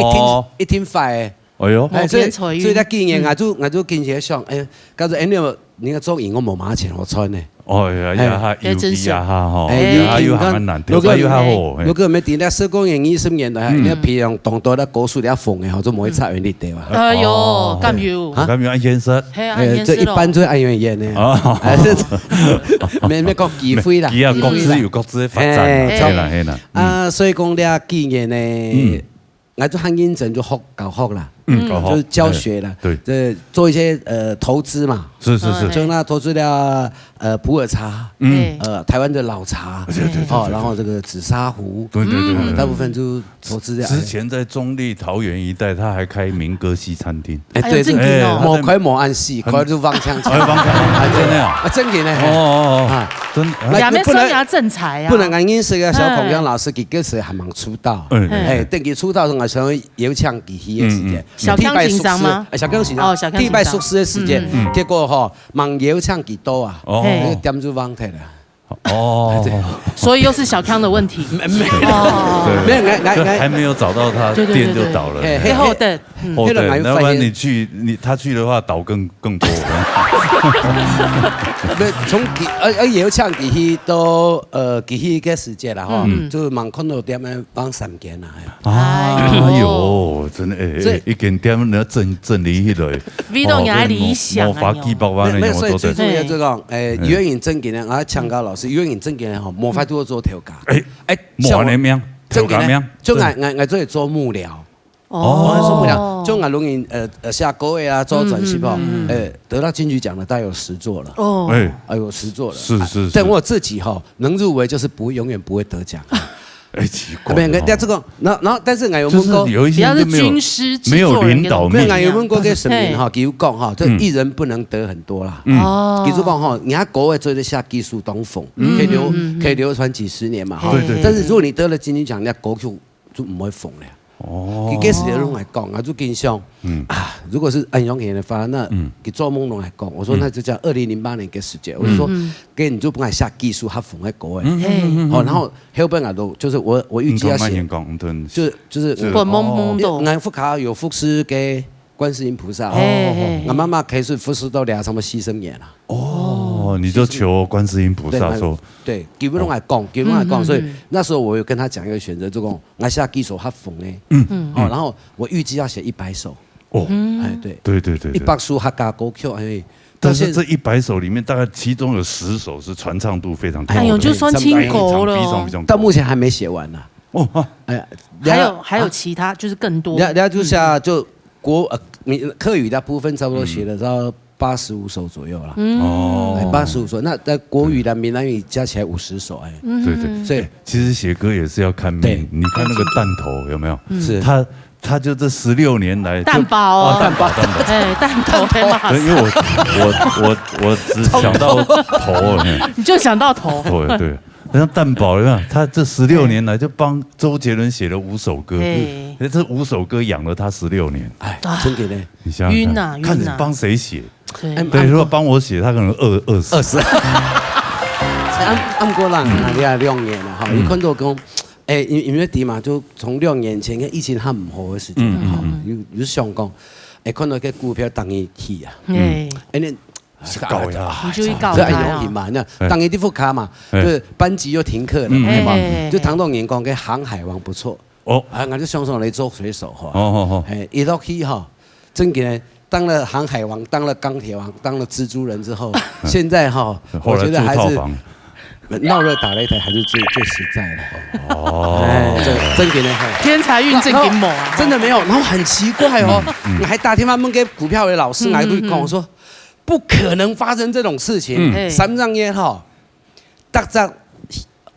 一定，一定坏的。哎哟。哎，所以，无偏财运。所以在今年，嗯。我就，我就跟姐想，哎，告诉 Annual，你个中银我无买钱，我穿呢。哦呀，哎，呀哈，尤其呀哈吼，哎，呀哈又还蛮难，头发又还好，嘿。如果没定在十公元、二十年的，嗯。你要培养懂得那高速的风的吼，就不会差远一点嘛。哎呦，哦，敢有？啊？敢有按现实？嘿，按现实咯。哎，这一般就按原演的。哦。还是没，没讲机会啦，机会啦。各自有各自的发展啦，哎，嘿啦，嘿啦。啊，所以讲了，今年呢，嗯。 𠊎就很認真，就學，教學啦，嗯，教學，就是教學啦，哎，對。這做一些，呃，投資嘛。是，是，是。嗯，就那投資了，呃，普洱茶，嗯。呃，台灣的老茶，對，對，對，哦，對，對。然後這個紫砂壺，對，對，對，嗯，對，對。大部分就投資在，之前在中壢桃園一帶，他還開民歌西餐廳。哎，哎，對，正經哦。哎，他在無開無暗時，很開就放槍，哎，放槍，哎，真的啊。啊，正經的，嘿。哦，哦，哦。啊，真，啊。也沒說你要正財啊。不能，不能，恁認識个小孔亮老師，哎。佢个時還吂出道。哎。哎，等佢出道，𠊎想 邀請佢去个時間。嗯，嗯。小康先生嗎？第一擺熟識，哎，小康先生。哦，小康先生。第一擺熟識个時間，嗯，嗯。結果吼，吂邀請佢到啊，哦。嘿。那個店就關忒了。哦。對。所以又是小康的問題。沒，沒有。哦。對。沒有，來，來，來。就還沒有找到他，對，對，對，店就倒了。對。嘿，嘿，最後的，嗯。哦，對，那萬一去，你，他去的話，倒更，更多。沒有，從佢，呃，呃，邀請佢去到，呃，佢去个時間啦，吼，嗯。就吂看到店个放三間啦，嘿。 哎喲。哎喲，真的，哎，所以哎，一間店你要整，整理起來，味道也理想啊，哦，無，無花幾百萬的沒有，沒有，所以最重要就講，哎，哎。有緣人正經个，啊，強哥老師，有緣人正經个吼，無法度做頭家。哎，哎，無恁樣，像我，正經个，頭家命，就𠊎，對。𠊎，𠊎做，做幕僚。哦。哦，做幕僚，就𠊎攏，呃，呃，寫歌个啊，做專輯吼，嗯，嗯，嗯。呃，得到金曲獎的大概有十座了。哦。哎。哎，有十座了。是，是，是。啊，但我自己吼，能入圍就是不會，永遠不會得獎。 哎，奇怪哦。沒有，人家這個，然後，然後，但是𠊎有問過，就是有一些人就沒有，比較是軍師、沒有領導力。製作人跟，沒有，𠊎有問過這個沈明哈，哎。佢有講哈，這藝人不能得很多啦。嗯。哦。佢就講哈，你看國外做得下技術當紅，嗯，可以流，嗯，嗯，嗯。可以流傳幾十年嘛，哈。對，對，對。但是如果你得了金曲獎，人家國曲就毋會紅了。哦。佢，佢時常攏來講啊，就跟你講，嗯。啊，如果是恁樣的話，那，嗯。佢做夢攏來講，我說，嗯。那就叫二零零八年个時間，我就說，嗯，嗯。 跟你就本來下技術較紅个歌个。嗯，嗯，嗯，嗯。好，然後後邊啊，都，就是我，我預計要寫，嗯，講，慢慢講，嗯，對。就是，就是，是。滾懵懵懂。𠊎屋下有服侍个觀世音菩薩，嘿，嘿，嘿。𠊎媽媽開始服侍到這，差不多四十年了。哦，你就求觀世音菩薩說。對，基本上來講，基本上來講，嗯，嗯，所以那時候我有跟他講一個選擇，就講，𠊎寫技術較紅个，嗯，嗯。哦，然後我預計要寫一百首。 哦。哎，對。對，對，對，對。一百首客家歌曲，哎，但是這一百首裡面，大概其中有十首是傳唱度非常高的。哎喲，就算新歌了。非常，非常，非常高。到目前還沒寫完呢。哦，啊。哎，還有，還有其他，就是更多。那，那就下，就國，呃，客語的部分差不多寫了到八十五首左右了。嗯。哦。哎，八十五首，那在國語的、閩南語加起來五十首，哎。嗯。對，對。所以其實寫歌也是要看命，對。你看那個蛋頭有沒有？嗯。是。他 他就這十六年來就，蛋堡哦。哦，蛋堡，蛋堡。哎，蛋堡，蛋堡。對，因為我，我，我，我只想到頭，嘿。你就想到頭。對，對。像蛋堡，有沒有？他這十六年來就幫周杰倫寫了五首歌，嘿。哎，這五首歌養了他十六年。哎，真的呢。你想想看，暈啊，暈啊。看你幫誰寫。對。哎，對，如果幫我寫，他可能餓，餓死。餓死。哎，啊，啊，毋過啦，啊，你看兩年了哈，嗯。有看到講， 哎，因，因為知嘛，就從兩年前个疫情較毋好个時間，嗯，嗯，吼，嗯。有，有想講，哎，看到个股票當然起啊。嗯。哎，那，搞呀。你就去搞它啊。這樣容易嘛，那，哎。當然地方卡嘛，哎。就是班級又停課了嘛，嗯，哎，嘛，哎，哎，哎。就談到眼光，跟航海王不錯。哦。啊，我就想說來做水手哈。哦，哦，哦。哎，一落去哈，正經个 當了航海王，當了鋼鐵王，當了蜘蛛人之後，現在哈，我覺得還是鬧熱打擂台還是最，最實在的。哦。哎，這正經的哈。天才運正經無啊。真的沒有，然後很奇怪哦，嗯，嗯。我還打電話問給股票的老師，嗯，來跟我講，嗯，嗯。我說，不可能發生這種事情。嗯。哎。三張煙哈， 大家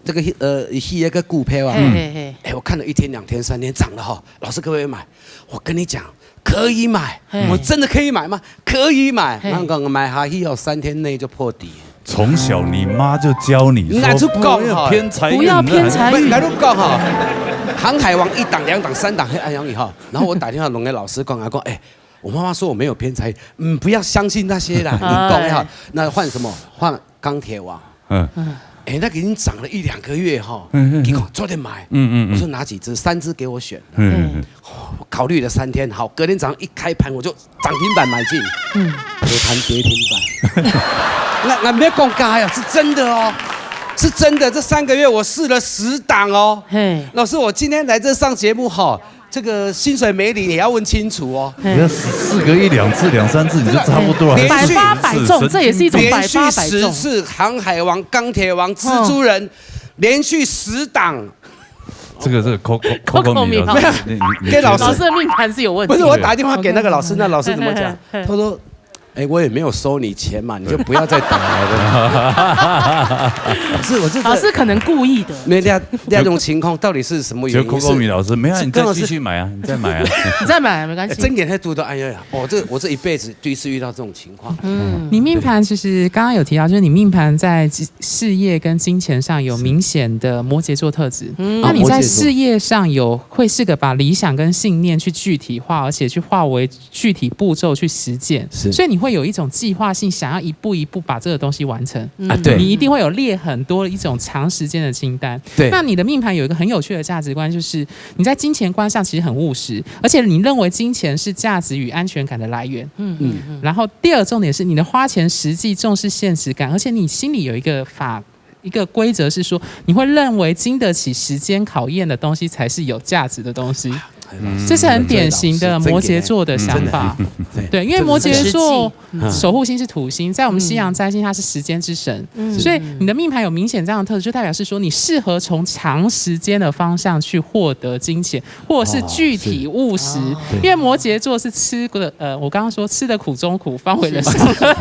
這個，呃，一個股票啊，嘿，嘿，嘿。哎，我看了一天、兩天、三天，漲了哈，老師可不可以買？我跟你講，可以買，嘿。我真的可以買嗎？可以買。嘿。然後講買下去哦，三天內就破底。從小你媽就教你說，那就講哈，不要偏財運，不要偏財運。不，那就講哈，航海王一檔、兩檔、三檔，嘿，哎，然後以後，然後我打電話問給老師講，啊，講，哎， 我媽媽說我沒有偏財，嗯，不要相信那些啦，你懂哈？哎。那換什麼？換鋼鐵王。嗯。哎，那個已經漲了一兩個月哈，嗯，嗯，嗯。你講做得買。嗯，嗯，嗯。我說哪幾隻？三隻給我選。嗯，嗯，嗯。哦，我考慮了三天，好，隔天早上一開盤我就漲停板買進，嗯。隔盤跌停板。那，那没有讲假呀，是真的哦，是真的。这三个月我试了十档哦。嘿。老师，我今天来这上节目哈，这个薪水没领也要问清楚哦。你要试个一两次、两三次，你就差不多了。连续百发百中，这也是一种百发百中。连续十次航海王、钢铁王、蜘蛛人，连续十档。这个这个 Coco Coco 米老师，你你你给老师老师的命盘是有问题。不是，我打电话给那个老师，那老师怎么讲？嘿嘿嘿他说：“哎，我也没有收你钱嘛，你就不要再打了。”老师，我这老师可能故意的。没那那种情况到底是什么就原因？ Coco 米老师，没有，是你再继续买啊，你再买啊。你再买没关系。真给他读到，哎呀，哦，这我这一辈子第一次遇到这种情况。你命盘其实刚刚有提到，就是你命盘在事业跟金钱上有明显的摩羯座特质。那你在事业上有会是个把理想跟信念去具体化，而且去化为具体步骤去实践，是所以你会有一种计划性，想要一步一步把这个东西完成。啊，对你一定会有列很多一种长时间的清单。对那你的命盘有一个很有趣的价值观，就是你在金钱观上其实很务实，而且你认为金钱是价值与安全感的来源。嗯嗯嗯，然后第二个重点是，你的花钱实际重视现实感，而且你心里有一个法。一个规则是说，你会认为经得起时间考验的东西才是有价值的东西。这是很典型的摩羯座的想法。对，因为摩羯座守护星是土星，在我们西洋占星，它是时间之神，所以你的命盘有明显这样的特质，就代表是说你适合从长时间的方向去获得金钱，或者是具体务实。因为摩羯座是吃过的，呃，我刚刚说吃的苦中苦，方为人上人，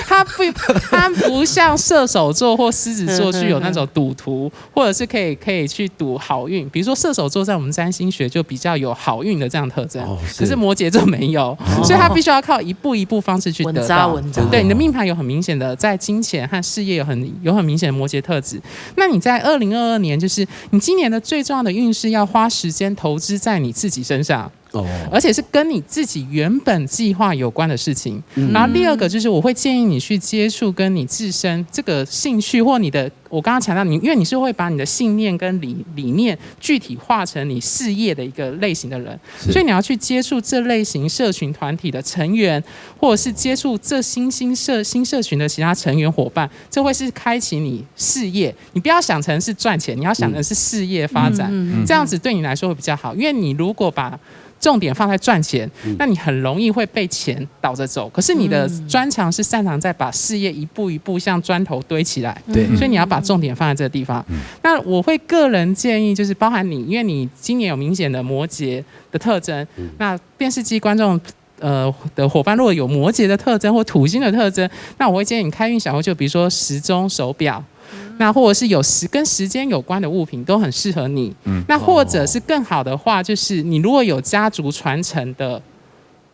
它不，它不像射手座或狮子座具有那种赌徒，或者是可以可以去赌好运。比如说射手座在我们占星学就比较有好运的这样特征，可是摩羯座没有，所以他必须要靠一步一步方式去得到。稳扎稳打。对，你的命盘有很明显的在金钱和事业有很有很明显的摩羯特质。那你在二零二二年，就是你今年的最重要的运势要花时间投资在你自己身上。哦，而且是跟你自己原本计划有关的事情。然后第二个就是，我会建议你去接触跟你自身这个兴趣或你的，我刚刚强调你，因为你是会把你的信念跟理理念具体化成你事业的一个类型的人，所以你要去接触这类型社群团体的成员，或者是接触这新兴社新社群的其他成员伙伴，这会是开启你事业。你不要想成是赚钱，你要想成是事业发展，这样子对你来说会比较好。因为你如果把重点放在赚钱，那你很容易会被钱导着走。可是你的专长是擅长在把事业一步一步像砖头堆起来，对所以你要把重点放在这个地方。那我会个人建议就是，包含你，因为你今年有明显的摩羯的特征，那电视机观众。呃的伙伴，如果有摩羯的特征或土星的特征，那我会建议你开运小物，就比如说时钟、手表，那或者是有时跟时间有关的物品都很适合你。嗯，那或者是更好的话，就是你如果有家族传承的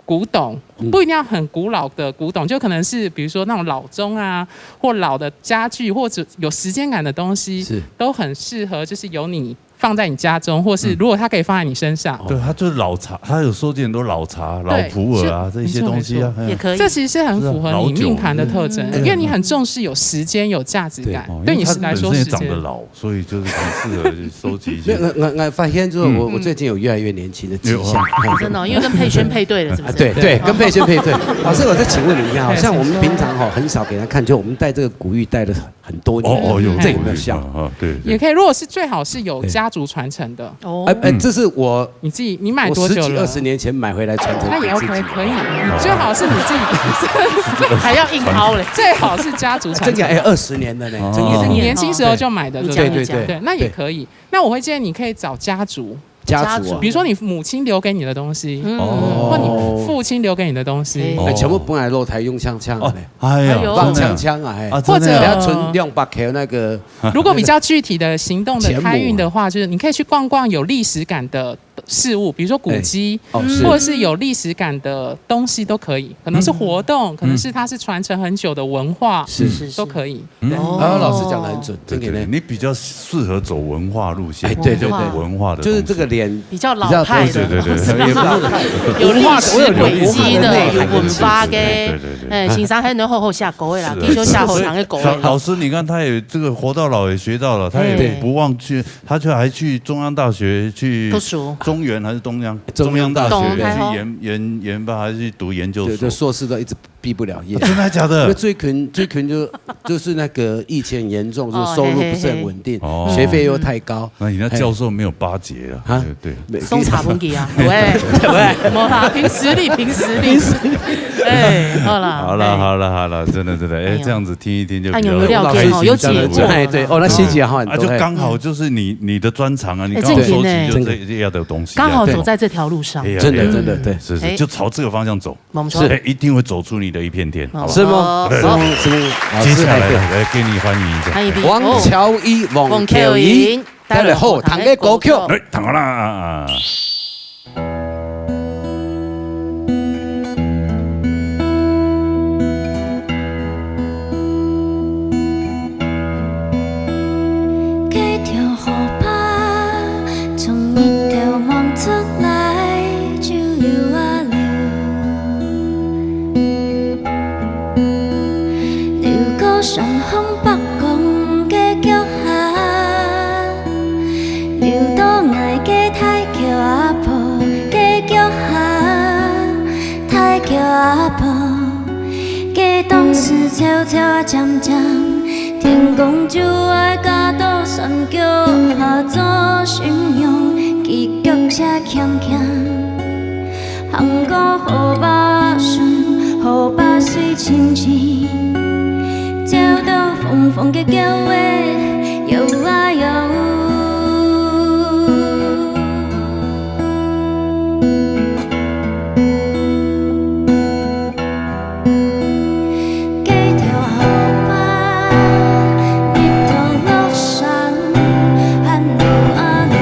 古董，不一定要很古老的古董，就可能是比如说那种老钟啊，或老的家具，或者有时间感的东西，是都很适合，就是由你放在你家中，或是如果它可以放在你身上。对，他就是老茶，他有收集很多老茶、老普洱啊这些东西啊。也可以。这其实是很符合你命盘的特征，因为你很重视有时间、有价值感，对你来说时间。长得老，所以就是很适合去收集一些。我我发现之后，我我最近有越来越年轻的迹象。真的，因为跟佩萱配对了，是不是？对对，跟佩萱配对。老师，我再请问你一下，像我们平常哈很少给他看，就我们戴这个古玉戴的。很多年，哦哦有这有没有效？啊，对，也可以。如果是最好是有家族传承的，哦，哎哎，这是我你自己你买多久了？二十年前买回来传承，那也 OK，可以。你最好是你自己，还要硬凹嘞。最好是家族传承。真的哎，二十年了呢，真的。你年轻时候就买的，对对对对，那也可以。那我会建议你可以找家族。家族，比如说你母亲留给你的东西，哦，或你父亲留给你的东西，哎，全部搬来露台用锵锵的，哎呦，放锵锵啊，哎，或者要存两百 K 那个。如果比较具体的行动的开运的话，就是你可以去逛逛有历史感的事物，比如说古迹，或者是有历史感的东西都可以，可能是活动，可能是它是传承很久的文化，是都可以。然后老师讲的很准，真的，你比较适合走文化路线，哎，对对对，文化的，就是这个脸比较老派的，对对对，有历史轨迹的，有文化的，对对对，哎，先生还能好好写稿的啦，继续写好长的稿。老师，你看他也这个活到老也学到老，他也不忘记，他就还去中央大学去读书，中原还是中央中央大学去研研研发，还是去读研究所，对，硕士都一直。毕不了业。真的假的？因为最近，最近就，就是那个疫情严重，就是收入不是很稳定，哦，嘿，嘿，嘿。学费又太高。那你那教授没有巴结了。啊？对，对。送茶分佢啊，喂，喂，无啦，凭实力，凭实力。哎，好啦，好啦，哎。好啦，好啦，真的，真的，哎，哎呀。这样子听一听就比较哎呦，有料开心，有解脱。这样子，哎，对，哦，那心情好很多，啊，就刚好就是你，哎。你的专长啊，你刚好收集就这样的东西啊，哎，正经呢。刚好走在这条路上。对。哎呀，真的，哎呀，真的，对。是，是，哎。就朝这个方向走。 没错。是。哎，一定会走出你的一片天，好吧？是吗？哦。是吗？是吗？老师，接下来，哎，对。来，来，给你欢迎一下。欢迎你。王乔伊，王王乔伊，乔伊，带来好听的歌曲。来，听好啦。該條河壩從日頭望出來就流啊流，流過順風北港个腳下，流到𠊎个大橋阿婆个腳下，大橋阿婆 該當時靜靜啊，漸漸，天公就愛降到山腳下做新娘，佢腳跡輕輕，行過河壩脣，河壩水清清，照到紅紅个橋尾，搖啊搖。 該條河壩，日頭落山，還流啊流。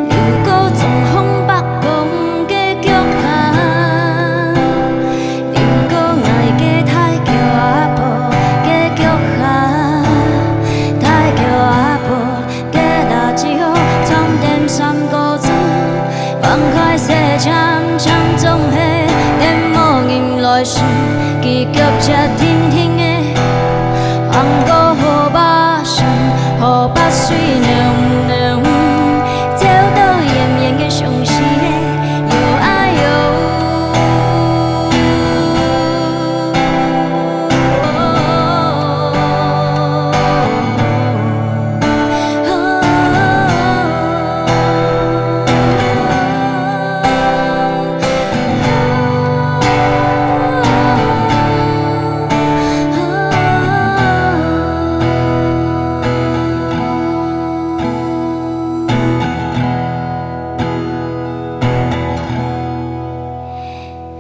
流過中風北港个腳下，流過𠊎个大橋阿婆个腳下，大橋阿婆 个蠟燭，長點閃過轉，放開細針，像總係等無人來時，佢腳跡定定个，行過河壩脣，河壩水涼涼，照到遠遠个相思个，搖啊搖。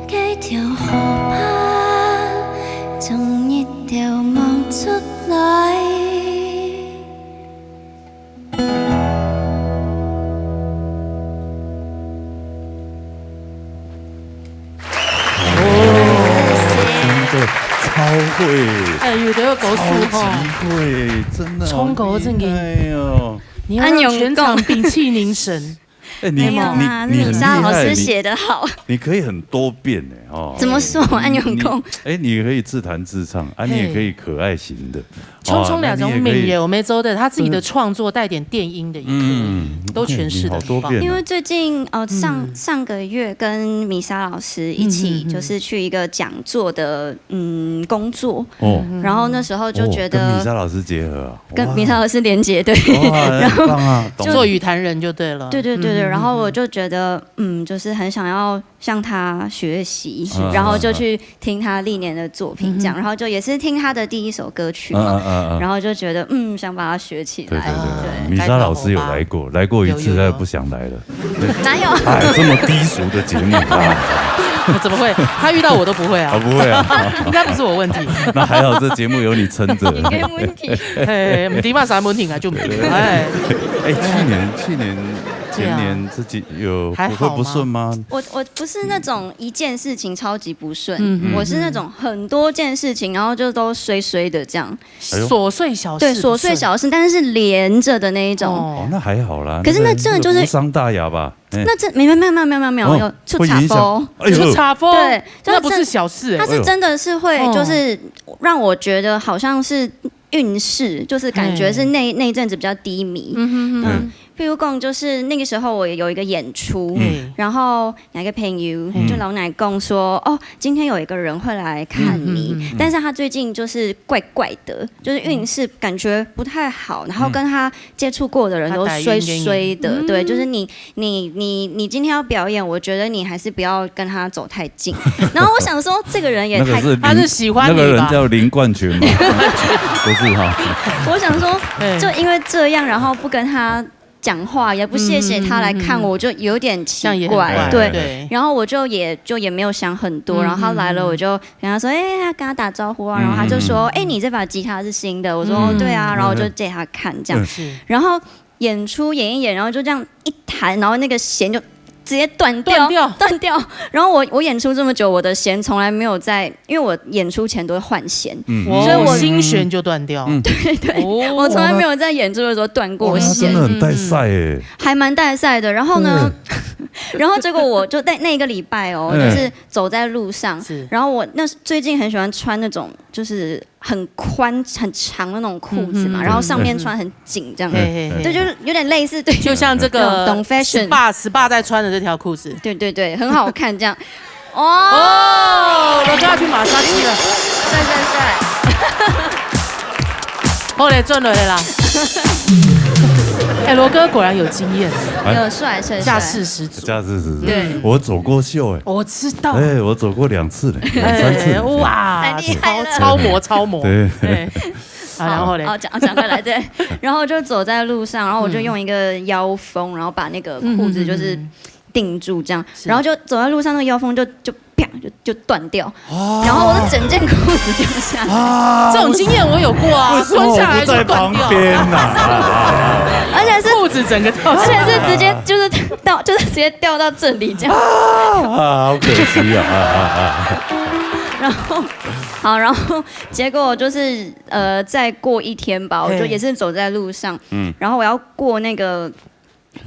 該條河壩從日頭望出來。哦，真的超會，哎，有的要搞死吼。超级會，真的好衝口正經。厲害哦。你要讓全場屏氣凝神。 哎，你，没有啦，你，你很厲害，是米莎老师写得好。你，你可以很多变呢，哦。怎么说？你，按鈕控。你，哎，你可以自弹自唱，啊，你也可以可爱型的。嘿。冲冲两种民谣，哦，那你也可以，我们周的他自己的创作带点电音的也可以，嗯，都诠释得很棒。哎，你好多变哦。因为最近，呃，上，嗯。上个月跟米莎老师一起，嗯，嗯，嗯。就是去一个讲座的，嗯，工作。哦。然后那时候就觉得，哦，跟米莎老师结合啊。 跟米莎老师连结，对。哇，然后很棒啊，懂。就做语坛人就对了。对，对，对，对，嗯，嗯，然后我就觉得，嗯，就是很想要向他学习，嗯，然后就去听他历年的作品，这样，嗯，嗯。然后就也是听他的第一首歌曲嘛，嗯，嗯，嗯，嗯。然后就觉得，嗯，想把它学起来，对，对，对，对。对。米莎老师有来过，来过一次，有，有，有。他就不想来了。哪有？哎，这么低俗的节目啊。怎么会？他遇到我都不会啊。啊，不会啊。应该不是我问题。那还好，这节目有你撑着。应该问题。 嘿，毋知嘛啥问题啊，就毋知，哎。哎，去年、去年、前年自己有，还好吗？会不顺吗？我，我不是那种一件事情超级不顺，嗯，嗯。我是那种很多件事情，然后就都衰衰的这样。哎呦。琐碎小事不顺。对，琐碎小事，但是是连着的那一种。哦。哦，那还好啦，可是那真的就是那个无伤大雅吧？哎。那这，没有，没有，没有，没有，没有，哦，有出差错。会影响。哎呦。出差错？对，就那不是小事哎。真的，它是真的是会，哎呦。就是让我觉得好像是运势，就是感觉是那，嘿。那一阵子比较低迷。嗯哼哼。嗯。譬如讲，就是那个时候我有一个演出，嗯。然后那个朋友就老奶讲说，哦，今天有一个人会来看你，嗯嗯嗯嗯。但是他最近就是怪怪的，就是运势感觉不太好，然后跟他接触过的人都衰衰的，嗯。对，就是你你你你今天要表演，我觉得你还是不要跟他走太近。然后我想说，这个人也太那个是林他是喜欢你吧那个人叫林冠群吗？不是哈，我想说，对就因为这样，然后不跟他讲话，也不谢谢他来看我，我就有点奇这样也很怪，怪对。对然后我就也就也没有想很多，嗯然后他来了，我就跟他说，哎、要跟他打招呼啊，然后他就说，哎、你这把吉他是新的？我说，哦，对啊，然后我就借他看这样，是然后演出演一演，然后就这样一弹，然后那个弦就直接断掉，断掉断掉。然后我我演出这么久，我的弦从来没有在，因为我演出前都会换弦，嗯我所以我心弦就断掉，嗯对对，我从来没有在演出的时候断过哇，他弦真的。很带赛哎，还蛮带赛的。然后呢，然后结果我就在那一个礼拜哦，嗯就是走在路上，是然后我那最近很喜欢穿那种就是很宽很长的那种裤子嘛，嗯嗯嗯然后上面穿很紧这样子，嘿嘿嘿对，就是有点类似对，就像这个那种懂 fashion SPA SPA 在穿的这条裤子，对对对，很好看这样。哦，哦，我都要去马杀鸡了。帅帅帅！后来转了啦。哎，罗哥果然有经验，哎有帅帅帅，架势十足。架势十足。对我走过秀哎，我知道，哎，我走过两次嘞，两三次嘞。哇，太厉害了超超模超模，对哎，啊，然后嘞，哦，讲讲回来对，然后就走在路上，然后我就用一个腰封，然后把那个裤子就是嗯定住这样，然后就走在路上，那个腰封就就啪就就断掉，然后我的整件裤子掉下来，啊这种经验我有过啊，为什么蹲下来就我不在旁断掉，边呐？而且是裤子整个掉而下来。且是直接就是掉，就是直接掉到这里这样。啊，好可惜啊！啊啊啊！然后好，然后结果就是呃，再过一天吧，我就嘿也是走在路上，嗯然后我要过那个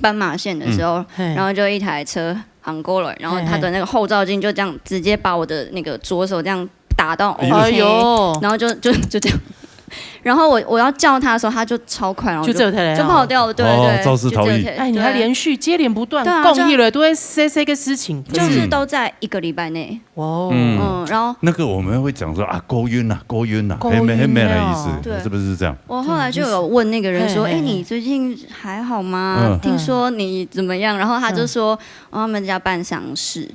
斑马线的时候，嘿然后就一台车横过来，然后他的那个后照镜就这样直接把我的那个左手这样打到，哎呦哎呦，然后就就就这样。然后我我要叫他的时候，他就超快，然后就走开了就跑掉了，对哦对，肇事逃逸就走开哎，你还对连续接连不断，对啊共一了，都会塞塞个事情，就是都在一个礼拜内，哦，嗯嗯，然后那个我们会讲说啊，勾晕啊，勾晕啊，勾黑妹黑妹的晕哦意思，对是不是这样？我后来就有问那个人说：“哎、嘿嘿嘿你最近还好吗？嗯听说你怎么样？”然后他就说：“哦，他们家办丧事，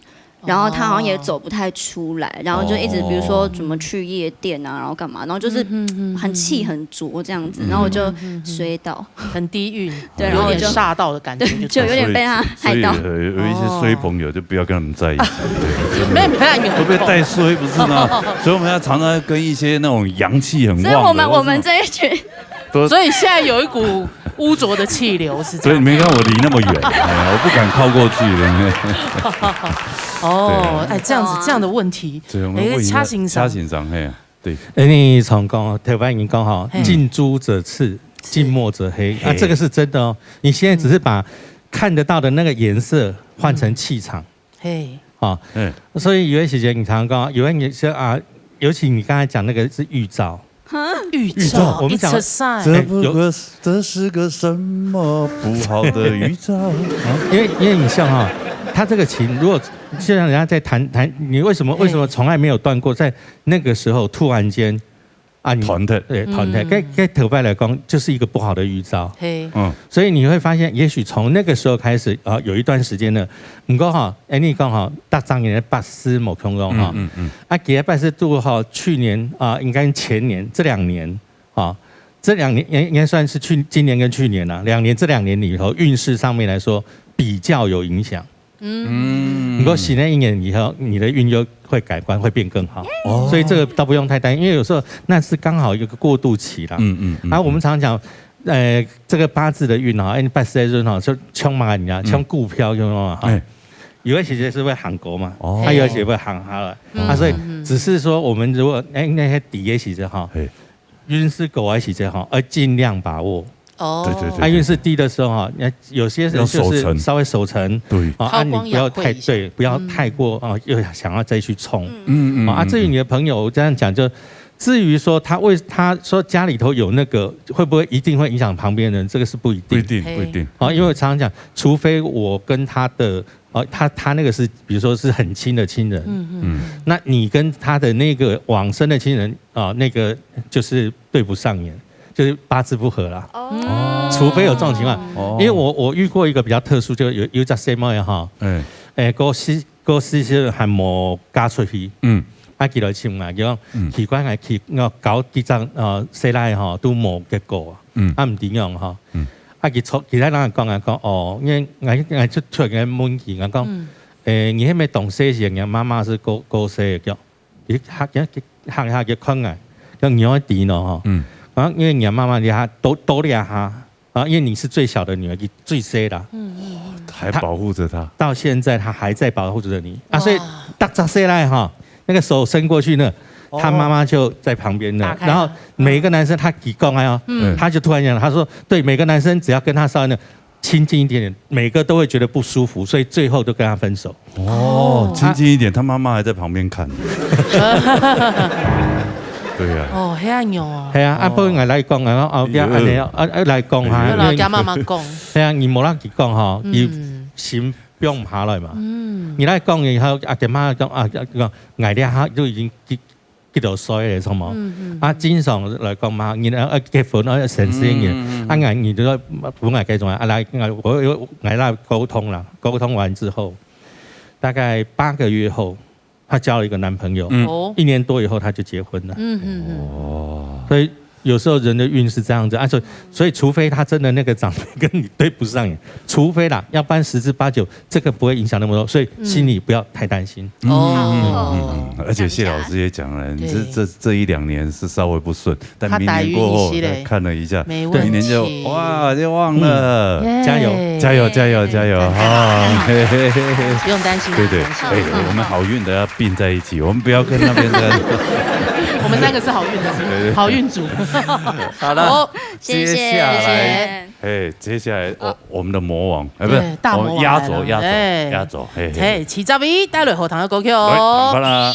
然后他好像也走不太出来，然后就一直比如说怎么去夜店啊，然后干嘛，然后就是很气很浊这样子，然后我就摔倒，很低运，对，有点然后我就煞到的感觉，对，就有点被他害到。所以有有一些衰朋友就不要跟他们在一起，没有没有，你很会被带衰不是吗？所以我们要常常跟一些那种阳气很旺的，所以我们或者我们这一群都所以现在有一股污浊的气流，是这样。所以你没看我离那么远，哎我不敢靠过去的。哦，哎，这样子哇这样的问题，所以我们问一下哎，请上请上，嘿，对，哎，你常讲哦，台湾人讲哈嘿，近朱者赤，近墨者黑啊，嘿这个是真的哦。你现在只是把看得到的那个颜色换成气场嘿，啊，嗯，所以有些时间你常常讲，有些人说啊，尤其你刚才讲那个是预兆，预兆兆，我们讲 it's a sign，这不过这是个什么不好的预兆？因为因为你像哈，他这个琴如果就像人家在弹弹，你为什么为什么从来没有断过？在那个时候突然间啊，你团的，对团体，该该头发来讲就是一个不好的预兆。嘿，嗯，所以你会发现，也许从那个时候开始啊，有一段时间了。不过哈，哎，你讲哈，大张年的八思某空中哈，嗯嗯，啊，给他拜师度哈，去年啊，应该前年这两年啊，这两年应应该算是去今年跟去年啊，两年这两年里头运势上面来说比较有影响。嗯，不过新的一年以后，你的运又会改观，会变更好。哦所以这个倒不用太担心，因为有时候那是刚好一个过渡期啦。嗯嗯嗯，啊，我们常讲，呃，这个八字的运哈，哎，八字的运哈，就冲嘛，你啊，嗯冲股票用嘛哈哎，有一些是会喊狗嘛，哦它有一些会喊哈了，嗯啊，所以嗯嗯只是说我们如果哎那些底下其实哈嘿，运势狗啊其实哈，要尽量把握。哦，对对对啊，运势低的时候哈，那有些人要守就是成稍微守成，对，啊，啊，韬光你不要养晦一下太对，不要太过啊，又想要再去冲。嗯嗯，啊，至于你的朋友，我这样讲就，至于说他为，他说家里头有那个，会不会一定会影响旁边人，这个是不一定。不一定，嘿。不一定。好，因为我常常讲，除非我跟他的，哦，他，他那个是，比如说是很亲的亲人，嗯，嗯。嗯。那你跟他的那个往生的亲人，啊，那个就是对不上眼，就是八字不合啦。哦。除非有这种情况，哦。因为我，我遇过一个比较特殊，就有，有一只細妹哈，嗯。诶，过世，过世时还无嫁出去，嗯。啊，佢来寻我，佢讲，嗯。奇怪，我去，我交几张，呃，細赖吼，都无结果啊。嗯。啊，毋知样吼。嗯。啊，佢坐，其他人讲啊，讲，哦，因为我，我就突然间问佢，我讲，嗯。诶，你那边懂事情，你妈妈是过，过世的，叫，佢吓，佢吓，吓，佢看啊，叫你要知咯吼。嗯。啊，因为你妈妈你还多，多了哈，啊，因为你是最小的女儿，你最细啦。嗯，嗯，嗯。还保护着她。到现在她还在保护着你。啊，所以哇。大家谁来哈，那个手伸过去呢，哦。她妈妈就在旁边呢。打开了。然后每一个男生他提供哎哦，嗯。他就突然讲，他说，对，每个男生只要跟他稍微的亲近一点点，每个都会觉得不舒服，所以最后都跟他分手。哦，哦。亲近一点，他妈妈还在旁边看。对呀。哦，遐样哦。系啊，啊，哦。不过我来讲啊，后壁安尼啊，啊，啊，来讲哈，好啦，因为佮妈妈讲。系啊，你无人去讲吼，嗯。伊心放下来嘛。嗯。你来讲以后，啊，佮妈讲啊，讲，哎呀，他就已经几，几多岁了，什么？嗯，嗯。啊，正常来讲嘛，你要，要结婚，要成亲的，嗯，嗯，嗯。啊，俺，你就要，不，俺该怎么样？啊，来，俺，我，我，俺来沟通了，沟通完之后，大概八个月后，她交了一个男朋友，嗯。哦。一年多以后，她就结婚了。嗯，嗯，嗯。哦。所以有时候人的运是这样子啊，所以，所以除非他真的那个长辈跟你对不上眼，除非啦，要不然十之八九这个不会影响那么多，所以心里不要太担心。嗯。哦。嗯，嗯，嗯，而且谢老师也讲了，对。这，这，这一两年是稍微不顺，但明年过后他打晕一些嘞。再看了一下，没问题。明年就，哇，就旺了。嗯。耶。加油。加油，加油，加油，赞，赞，哈，赞。嘿，嘿，嘿，嘿。不用担心，对，对，不用担心。哎，我们好运的要并在一起，我们不要跟那边的。我们三个是好运的，是不是？对，对。好运组。好了，好，谢谢，接下来，谢谢。哎，接下来，哦，我们的魔王，哎，不是，对，大魔王我们压轴，来了，压轴，哎。压轴，嘿，嘿。嘿，七十位，带来好听的歌曲哦。来，赶快啦。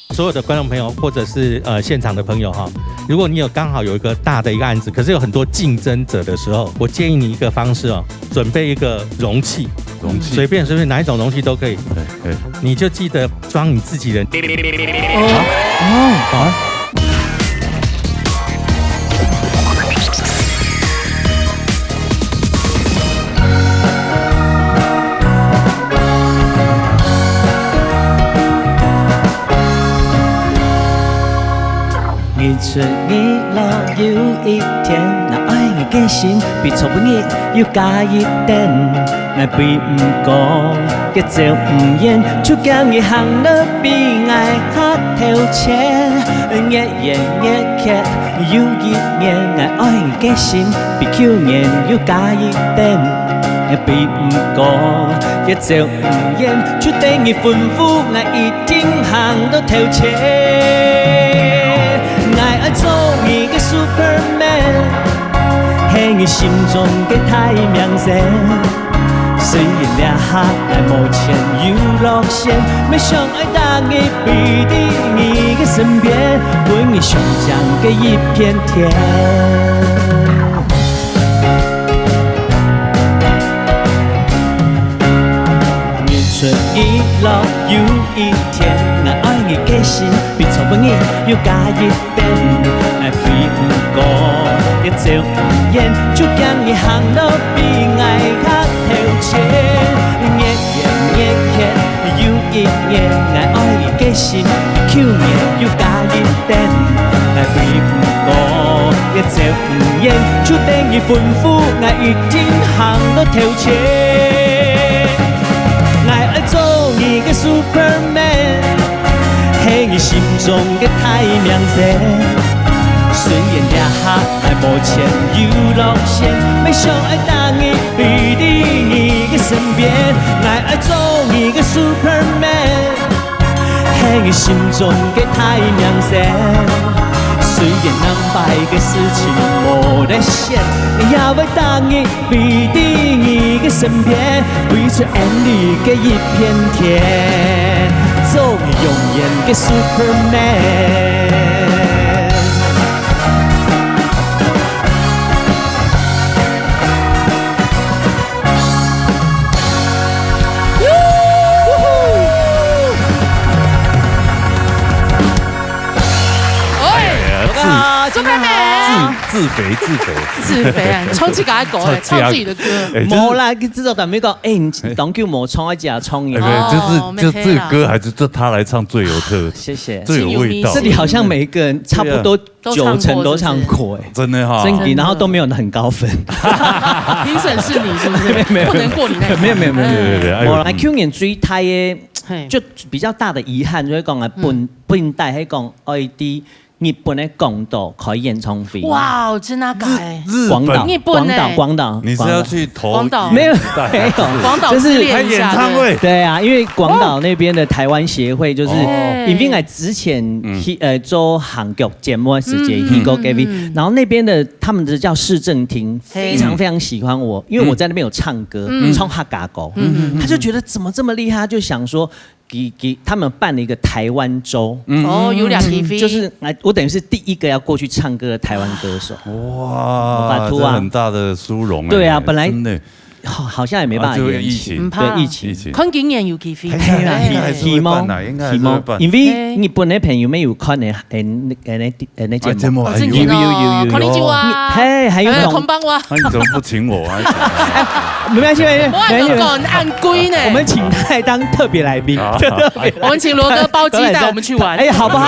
所有的观众朋友，或者是，呃，现场的朋友哈，如果你有刚好有一个大的一个案子，可是有很多竞争者的时候，我建议你一个方式哦，准备一个容器，容器。随便，随便哪一种容器都可以。哎，哎。你就记得装你自己的。哦，哦，啊。日出日落有一天，若愛你个心，比昨晡日又加一點。 𠊎飛毋高，佢走毋遠，就驚你行到比𠊎較頭前。月圓月缺有一年，𠊎愛你个心比舊年又加一點。𠊎飛毋高，佢走毋遠，就等你吩咐，𠊎一定行到頭前。𠊎愛做你个Superman，係你心中个大明星。 雖然這下𠊎無錢又落閒，乜想愛逐日飛在你个身邊，分你想像个一片天。日出日落有一天，𠊎愛你个心比昨晡日又加一點。 𠊎飛毋高，佢走毋遠，就驚你行到比𠊎較頭前。月圓月缺有一年，𠊎愛你个心比舊年又加一點。𠊎飛毋高，佢走毋遠，就等你吩咐，𠊎一定行到頭前。 𠊎愛做你个Superman，係你心中个大明星。雖然這下𠊎無錢又落閒，乜想愛逐日飛在你个身邊。𠊎愛做你个Superman，係你心中个大明星。雖然兩擺个事情無得選，𠊎也會逐日 飛在你个身邊，飛出眼裡个一片天，做你永遠个Superman。啊，苏佩美，自自肥自肥，自肥啊，唱自家的歌哎，唱自己的歌。哎，就是，無啦，佢製作單位講，哎，你當久無唱，愛加唱一下。哎，对，就是哦就这个歌还是就他来唱最有特，谢谢。最有味道。这里好像每一个人差不多都九成都唱唱过哎，真的哈，真的，真的然后都没有很高分。评审是你是不是？没有没有不能过你那一关没有没有没有没有对对对，哎呦我来去年最大的嘿，就比较大的遗憾，就係講啊，本本底係講愛在日本的廣島開演唱會。哇，真的改。日廣島，本，日本欸廣島，廣島，你是要去投廣島沒有原子弹还是没有，廣島就是之戀一下，开演唱会，对啊，因为广岛那边的台湾协会就是哦因为我之前去呃做韩国节目的时间，去过 K V，然后那边的他们的叫市政厅非常非常喜欢我，因为我在那边有唱歌，唱客家歌，他就觉得怎么这么厉害，他就想说给给他们办了一个台湾周，哦，有两 T V，就是哎，我等于是第一个要过去唱歌的台湾歌手。哇，我把图啊这很大的殊荣哎，对啊本来真的好，好像也没办法啊就延期。疫情对，疫情。看今年有 K V，哎呀，应该还是会办呐，应该还是会办。因为日本的朋友没有看的，哎，那那那节目。哎，节目还有哦，正经有有有有哦，こんにちは，嘿，还有同哎こんばんは，那你怎么不请我啊？没关系，没关系，我按个讲按规呢，我们请他来当特别来宾。我们请罗哥包机带我们去玩，哎，好不好？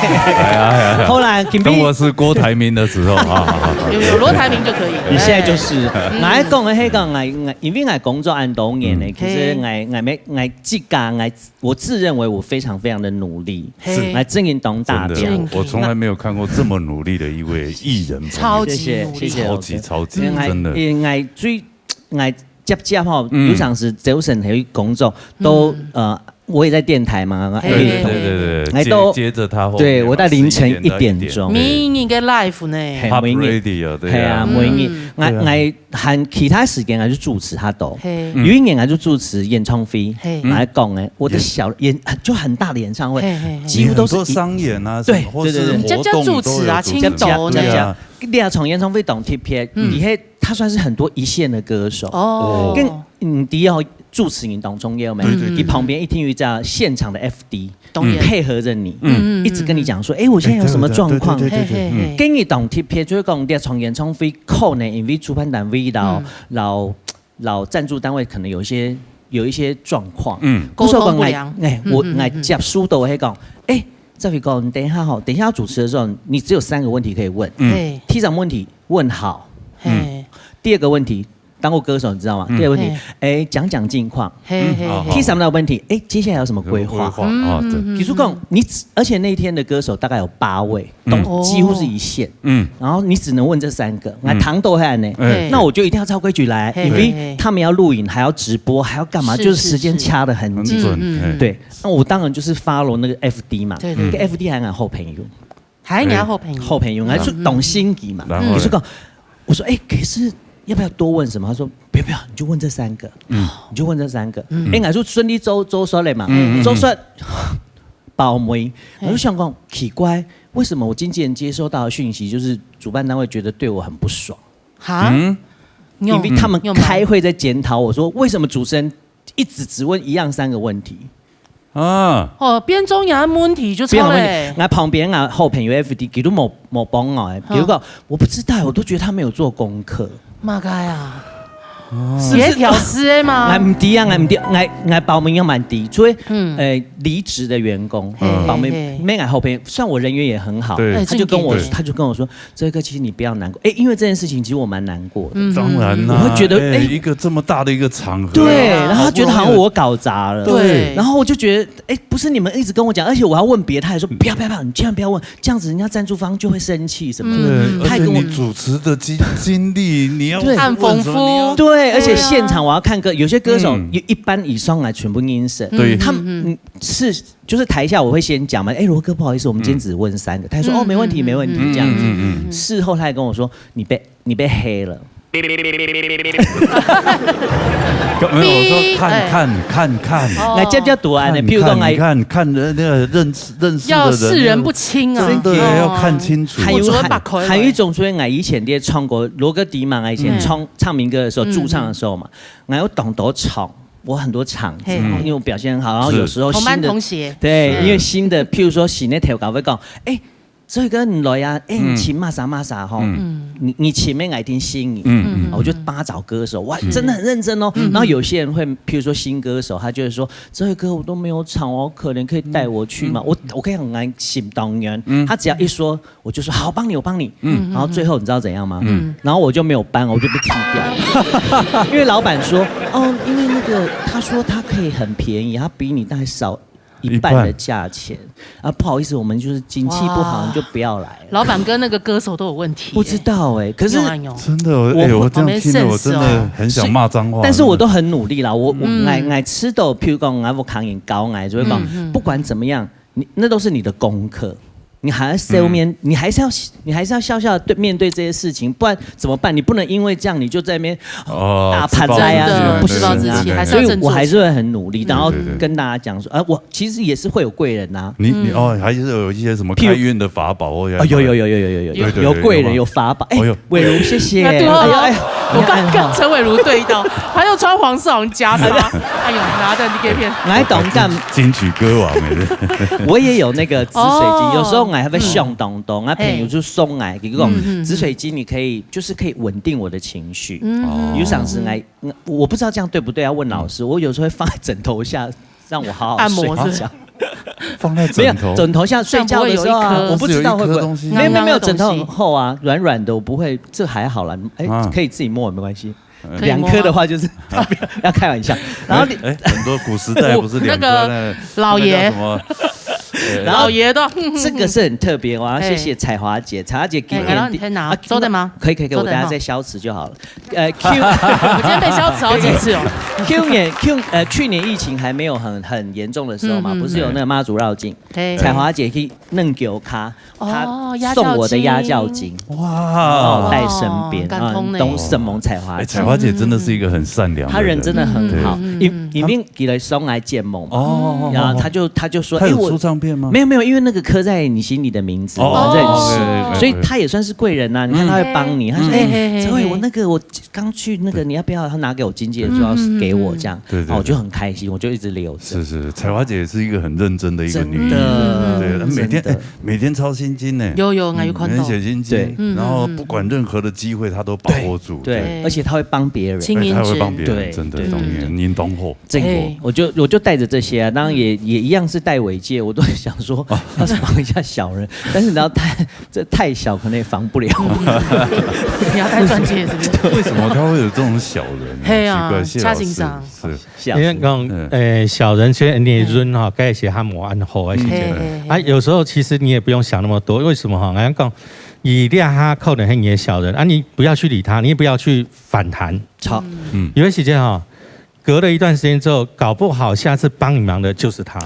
哎呀哎呀，好啦，今天等我是郭台铭的时候啊，有有罗台铭就可以，你现在就是，我讲的那个，我因为我工作很多年呢，其实我我没我自家我我自认为我非常非常的努力，嘿来经营东大真店的，。我从来没有看过这么努力的一位艺人朋友，超级努力，谢谢谢谢超级超级因为真的，因为最我接接吼，嗯有常时早晨还有工作，都呃，我也在电台嘛，嘿对对对对对，哎都接接着他后面嘛，对，我在凌晨十一点到一点钟每日个 live 呢，嘿 Pop 每日 Radio，对系啊，啊，每日，嗯我我含其他时间我就主持下多。嘿，有一年我就主持演唱会，嘿我讲呢，我的小演就很大的演唱会，嘿嘿嘿几乎都是你很多商演啊，对什么或是对对对活动都有主持接接主持啊对接接亲友接接啊，你啊，从演唱会当特别，而且他算是很多一线的歌手。哦，跟你知道主持人当中也有没有？对对对你旁边一定有一架现场的 F D，当然配合着你，嗯一直跟你讲说，哎，我现在有什么状况？对对对嘿嘿嘿，跟你当特别，就是讲你从演唱会可能因为主办单位老老老赞助单位可能有一些有一些状况，嗯我说讲沟通不良哎，我嗯嗯嗯我接收到那讲，哎，这位讲，你等一下哈，等一下要主持的时候，你只有三个问题可以问。嘿第一个问题问好，嘿第二个问题，当过歌手你知道吗？第二个问题嘿，哎，讲讲近况。嘿嘿哦嘿，第三个问题，哎，接下来有什么规划？规划啊，对，其实讲你只，而且那一天的歌手大概有八位，都几乎是一线，嗯，然后你只能问这三个，那唐豆还呢，哎那我就一定要照规矩来，嘿因为他们要录影，还要直播，还要干嘛，是就是时间掐得很紧。很准，嗯嘿对，那我当然就是 follow 那个 F D 嘛，对对跟 F D 还蛮好朋友，还你要好朋友，好朋友，还是懂心机嘛，然后嘞你就讲，我说，哎，可是要不要多问什么？他说，不要不要，你就问这三个，嗯，你就问这三个，哎，我说顺利周周说了嘛，周说。包尾，我就想讲奇怪，为什么我经纪人接收到的讯息就是主办单位觉得对我很不爽，哈，因为他们开会在检讨我说为什么主持人一直只问一样三个问题。啊，哦，边中央问题就不要问你，错嘞，那旁边啊好朋友 F D 给都没没帮我，比如讲我不知道，我都觉得他没有做功课。嘛该啊，是不是协调师的吗？？I'm 低啊，I'm 低，I I 包尾要蛮低，所以嗯，呃，离职的员工，包尾没 I 好朋友，虽然我人缘也很好，对他就跟我对他就跟我说，这个其实你不要难过，哎，因为这件事情其实我蛮难过的。当然啦，我会觉得哎哎一个这么大的一个场合，对，啊然后他觉得好像我搞砸了，对然后我就觉得，哎，不是你们一直跟我讲，而且我要问别的，他还说不要不要不要，你千万不要问，这样子人家赞助方就会生气什么的。对，而且他还跟我你主持的经经历，你要对很丰富问什么你要对，而且现场我要看歌，有些歌手一一般以上来全部应审，对他们嗯是就是台下我会先讲嘛，哎，罗哥不好意思，我们今天只问三个，他说哦没问题没问题这样子，事后他还跟我说你被你被黑了。没有，我说看看看看，那这比较多啊，那譬如讲哎，看看那个认识认识的要视人不清啊，真的哦要看清楚。还有我昨天把口还还有一种，所以我以前也唱过罗哥迪嘛，以前唱唱民歌的时候，驻唱的时候嘛，然后懂得唱，我很多场子，嘿因为我表现很好，然后是有时候同班新的同学，对，因为新的，譬如说新的调稿会讲，哎，所以跟你来啊，哎，你请 masa masa 哈，你你请没来听心仪，嗯我就帮他找歌手，哇，真的很认真哦。然后有些人会，譬如说新歌手，他就会说这个歌我都没有唱，我好可怜，可以带我去吗？我我跟你讲，蛮心当然，他只要一说，我就说好，我帮你，我帮你。然后最后你知道怎样吗？然后我就没有班，我就被踢掉，因为老板说，哦，因为那个他说他可以很便宜，他比你大概少一半的价钱啊，不好意思，我们就是景气不好，哇你就不要来了。老板跟那个歌手都有问题耶。不知道哎、可是有啊有。真的，我我哎，我这样听了，我没 sense 我真的很想骂脏话。但是我都很努力啦，我我嗯爱爱吃豆，譬如讲，我扛引高矮，就会讲，嗯嗯不管怎么样，你那都是你的功课。你还要笑面，你还是要你还是要笑笑地对面对这些事情，不然怎么办？你不能因为这样你就在那边哦打盘来啊，真的什么不行啊。自暴自弃还是所以要振作我还是会很努力，然后对对对跟大家讲说，啊，我其实也是会有贵人啊。你你哦，还是有一些什么譬如开运的法宝哦，啊，有有有有有有有对对对有贵人有吗有法宝，哎哦有，伟如谢谢，那对哦哎呀哎呀，我刚你看刚陈伟如对到，他又穿黄色，好像袈裟，哎呦，拿着你给骗。我还懂干金曲歌王哎，我也有那个紫水晶，哦有时候我还会想东东，那朋友就送来，给我嗯嗯紫水晶，你可以就是可以稳定我的情绪。嗯有赏识来，我不知道这样对不对，要问老师。我有时候会放在枕头下，让我好好按摩睡一觉是不是。放在没有枕头，枕头下睡觉的时候啊，这样不会有一颗我不知道会不会。不是有一颗东西没有没有没有，那那个东西枕头很厚啊，软软的，我不会，这还好啦。哎啊，可以自己摸，没关系。可以摸吗两颗的话就是要开玩笑。然后你哎，很多古时代不是两颗那个那老爷那叫什么？然后老爷的，这个是很特别，我要谢谢彩华姐，彩华姐给哎，然后你可以拿，啊收的吗？可以可以可以，收的哈我等下再消磁就好了。呃，Q 我今天被消磁好几次哦。 Q 年 Q 呃去年疫情还没有很很严重的时候嘛，嗯嗯不是有那个妈祖绕境，嘿彩华姐去弄给我咖，哦她送我的压轿金，哇，带身边啊哦感动，呢懂沈萌彩华哎，姐彩。华姐真的是一个很善良的她人真的很好，嗯嗯嗯因因为给来送来见梦嘛，哦，然后她就她就说，她有哎我出唱片吗？没有没有，因为那个刻在你心里的名字，哦我认识，哦所以她也算是贵人呐。你看她会帮你，她说，嗯哎，嘿嘿嘿哲伟，我那个我刚去那个，你要不要？她拿给我经纪人说要给我这样，对对对然后我就很开心，我就一直留着。是是，彩华姐也是一个很认真的一个女艺人，真的，对，每天真的哎每天操心经呢，有有，我有看到每天。写心经，对然后不管任何的机会，她都把握住，对，而且她会帮别人，亲民哎，她会帮别人，间对真的，对当年您懂后，这个哎我就我就带着这些啊，当然也也一样是戴尾戒，我都想说要防一下小人，但是你知道太这太小可能也防不了。你要戴钻戒是不是？为什么她会有这种小人啊？嘿啊奇怪，谢老师恰欣赏是吓死嗯因为讲，呃，小人虽然你的人哈，该写他模安好的时间嘿嘿嘿啊，有时候其实你也不用想那么多。为什么哈？人家讲，你这下可能是你的小人啊，你不要去理他，你也不要去反弹。操，有些时间哈，隔了一段时间之后，搞不好下次帮你忙的就是他。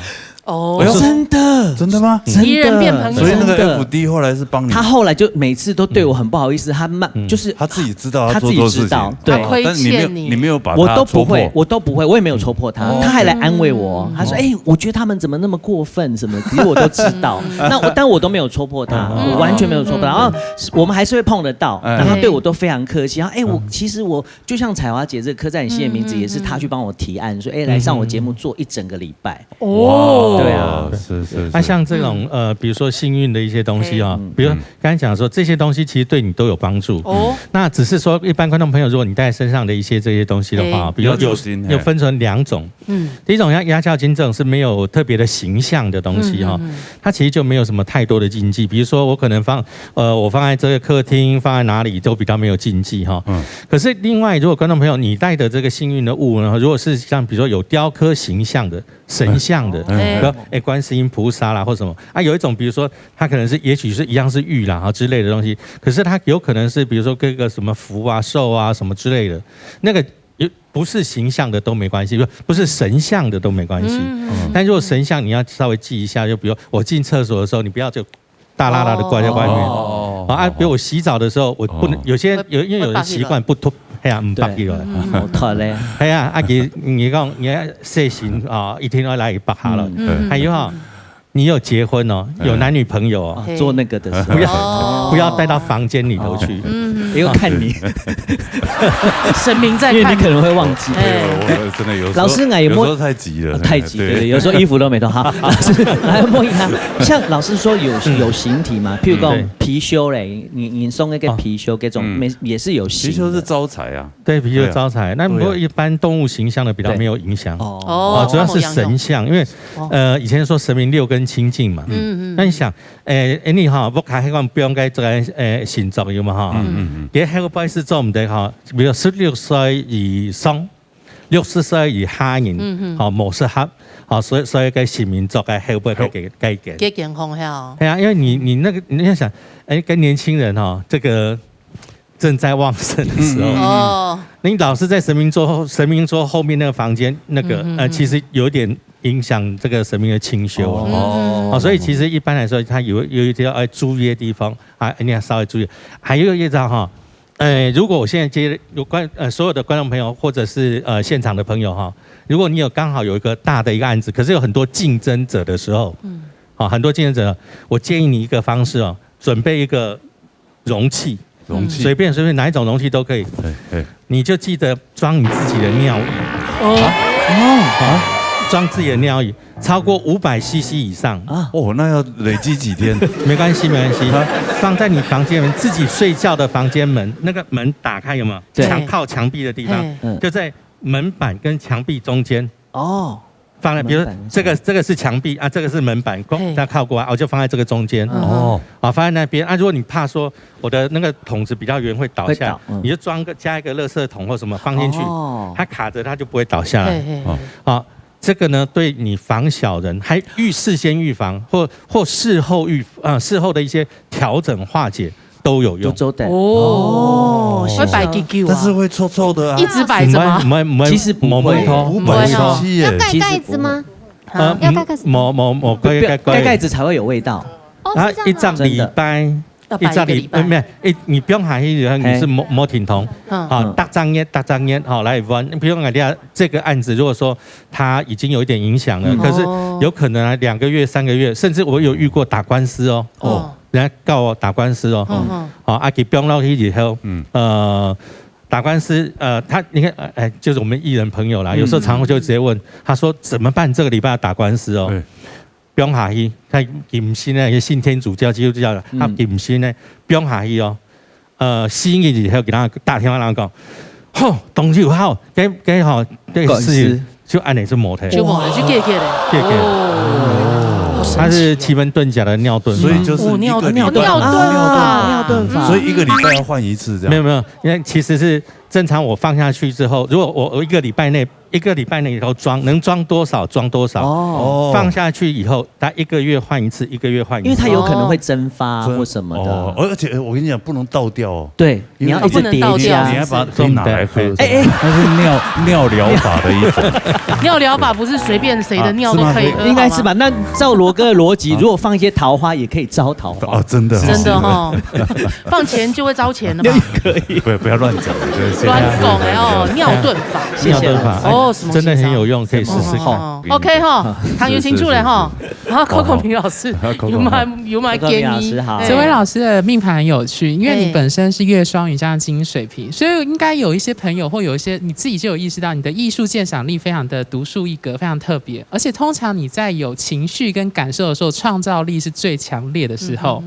哦，哎呦真的真的吗？真的敌人变朋友所以那个真的 F D 后来是帮你他后来就每次都对我很不好意思，他慢就是他自己知道他他自己做错事情，知道，对他。亏但你没有欠你你没有把我都不戳破会，我都不会，我也没有戳破他。哦他还来安慰我，他说：“哎、我觉得他们怎么那么过分什么的。”其实我都知道，那我但我都没有戳破他，我完全没有戳破他。然后我们还是会碰得到，哎然后他对我都非常客气。然后哎、我其实我就像彩华姐这个刻在你心的名字，也是他去帮我提案，说：“哎、来上我节目做一整个礼拜。”哦，对啊是是，那像这种呃，比如说幸运的一些东西啊，比如说刚才讲说这些东西其实对你都有帮助。哦，那只是说，一般观众朋友，如果你带身上的一些这些东西的话，哎比如有要小心嘿有分成两种。嗯，第一种像压轿金这种是没有特别的形象的东西哈，它其实就没有什么太多的禁忌。比如说我可能放呃，我放在这个客厅，放在哪里都比较没有禁忌哈。嗯，可是另外，如果观众朋友你带的这个幸运的物呢，如果是像比如说有雕刻形象的、神像的，哎比如哎观世音菩萨啦或什么啊，有一种比如说它可能是也许是一样是玉啦哈之类的东西，可是它有可能是比如说跟个什么福啊、寿啊什么之类的，那个。不是形象的都没关系，不是神像的都没关系。但如果神像，你要稍微记一下，就比如我进厕所的时候，你不要就大拉拉的挂在外面。哦啊，比如我洗澡的时候，我不能有些有因为有人习惯不脱，哎呀，唔拔起来。好看嘞，哎呀，啊，其实你讲你要睡醒啊，一定要来一拔下了。还有哈，你有结婚哦，有男女朋友哦，做那个的时候不要不要带到房间里头去。也有看你，神明在看你。因为你可能会忘记。哎，对，我真的有时候老师，哎，有没有有时候太急了，啊太急，对对，有时候衣服都没脱。好，老师来摸一下。像老师说有有形体嘛，譬如讲对貔貅嘞，你你送那个貔貅给种，嗯没也是有形的。貔貅是招财啊，对，貔貅对啊招财。那不过对啊一般动物形象的比较没有影响。哦，哦，主要是哦神像，因为哦呃，以前说神明六根清净嘛。嗯嗯那你想，诶，诶，你哈，屋下迄个放个这个诶神桌有嘛哈？嗯佢后背是做毋得哈，比如十六岁以上、六十岁以下人，嗯嗯哈，无适合，哈，所以所以个神明桌个后背个个个。给健康呀。对啊，因为你你那个你要想，哎，跟年轻人哈，这个正在旺盛的时候，哦，你老是在神明桌后神明桌后面那个房间，那个呃，嗯嗯嗯其实有点影响这个神明的清修啊。哦哦，所以其实一般来说，他有有一些要注意的地方啊，你要稍微注意。还有一张哈，呃，如果我现在接有关呃所有的观众朋友或者是呃现场的朋友哈，如果你有刚好有一个大的一个案子，可是有很多竞争者的时候，嗯，好，很多竞争者，我建议你一个方式哦，准备一个容器，容器随便随便哪一种容器都可以，哎哎，你就记得装你自己的尿液。哦，啊，装自己的尿液，超过五百 C C 以上，哦，那要累积几天？没关系，没关系，放在你房间门，自己睡觉的房间门，那个门打开有没有？对墙靠墙壁的地方，嘿嗯就在门板跟墙壁中间哦，放在，比如门板跟这个这个是墙壁啊，这个是门板，嘿它靠过来，我就放在这个中间。嗯哦，啊，放在那边啊。如果你怕说我的那个桶子比较远会倒下来，会倒嗯你就装个加一个垃圾桶或什么放进去，哦它卡着它就不会倒下来。嘿嘿，哦啊，这个呢，对你防小人，还预事先预防或或事后预啊、事后的一些调整化解都有用。就周等。哦，会摆几久啊？但是会臭臭的啊一。直摆着吗？没没没，其实不会没没五百 C C 耶要盖，盖子吗？呃，要盖盖子没没没，盖盖盖盖子才会有味道。哦，啊是这样吗？一张礼拜。要摆一个礼拜。没有，一你不用喊一直喊，你是没没停通，嗯好，嗯大张烟，大张烟，好来翻。比如讲，你这个案子，如果说他已经有一点影响了，嗯可是哦有可能啊，两个月、三个月，甚至我有遇过打官司哦，哦人家告我打官司哦，嗯嗯好，啊，给放落去以后，嗯呃，打官司，呃，他你看，呃哎，就是我们艺人朋友啦，嗯有时候常常就直接问，他说怎么办？这个礼拜要打官司哦，对，放下去，他禁心呢，信天主教、基督教的，他禁心呢，放下去哦。呃，四日以后给他打电话，然后讲，吼，东西有好，给给好，这官司事情就按呢是没的，就没了，就解决了。解决哦，他是奇门遁甲的尿遁法，所以就是哦尿一个礼拜尿遁法尿尿遁法所以一个礼拜要换一次这样。没有没有，因为其实是正常我放下去之后，如果我我一个礼拜内一个礼拜内以后装能装多少装多少，哦，哦，放下去以后，他一个月换一次，一个月换一次，因为它有可能会蒸发或什么的。哦，而且我跟你讲，不能倒掉哦。对，你要一直叠加不能倒掉。你还把它可以拿来喝，哎哎那是尿尿疗法的一种。尿疗法不是随便谁的尿都可以喝，应该是吧？好吗？那照罗哥的逻辑，如果放一些桃花，也可以招桃花。哦，真的哦真的哈，放钱就会招钱的嘛。不要不要乱讲，就是现在乱讲哎哦，尿遁法。谢谢尿遁法，哦，哎什么真的很有用，可以试试看。哦，OK 哈，唐游请出来哈，然后 Coco 平老师有没有有没有建 Coco 平老议师好？哎紫薇老师的命盘很有趣，因为哎你本身是月双鱼加上金星水瓶，所以应该有一些朋友或有一些你自己就有意识到你的艺术鉴赏力非常的独树一格，非常特别。而且通常你在有情绪跟感受的时候，创造力是最强烈的时候。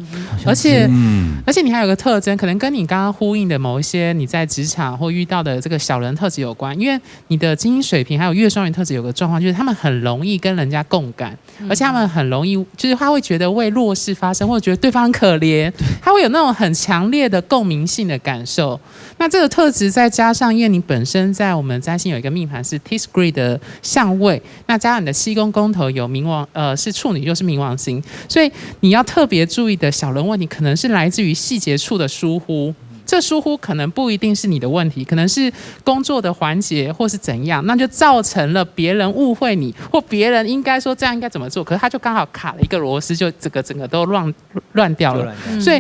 而且，嗯，而且你还有个特征，可能跟你刚刚呼应的某一些你在职场或遇到的这个小人特质有关，因为你的金星水瓶还有月双鱼特质有个状况，就是他们很容易跟人家共感，而且他们很容易，就是他会觉得为弱势发声，或者觉得对方很可怜，他会有那种很强烈的共鸣性的感受。那这个特质再加上，因为你本身在我们占星有一个命盘是 T square 的相位，那加上你的七宫宫头有冥王，呃，是处女又是冥王星，所以你要特别注意的小人问题，可能是来自于细节处的疏忽。这疏忽可能不一定是你的问题，可能是工作的环节或是怎样，那就造成了别人误会你，或别人应该说这样应该怎么做，可是他就刚好卡了一个螺丝，就整个整个都乱乱掉了。所以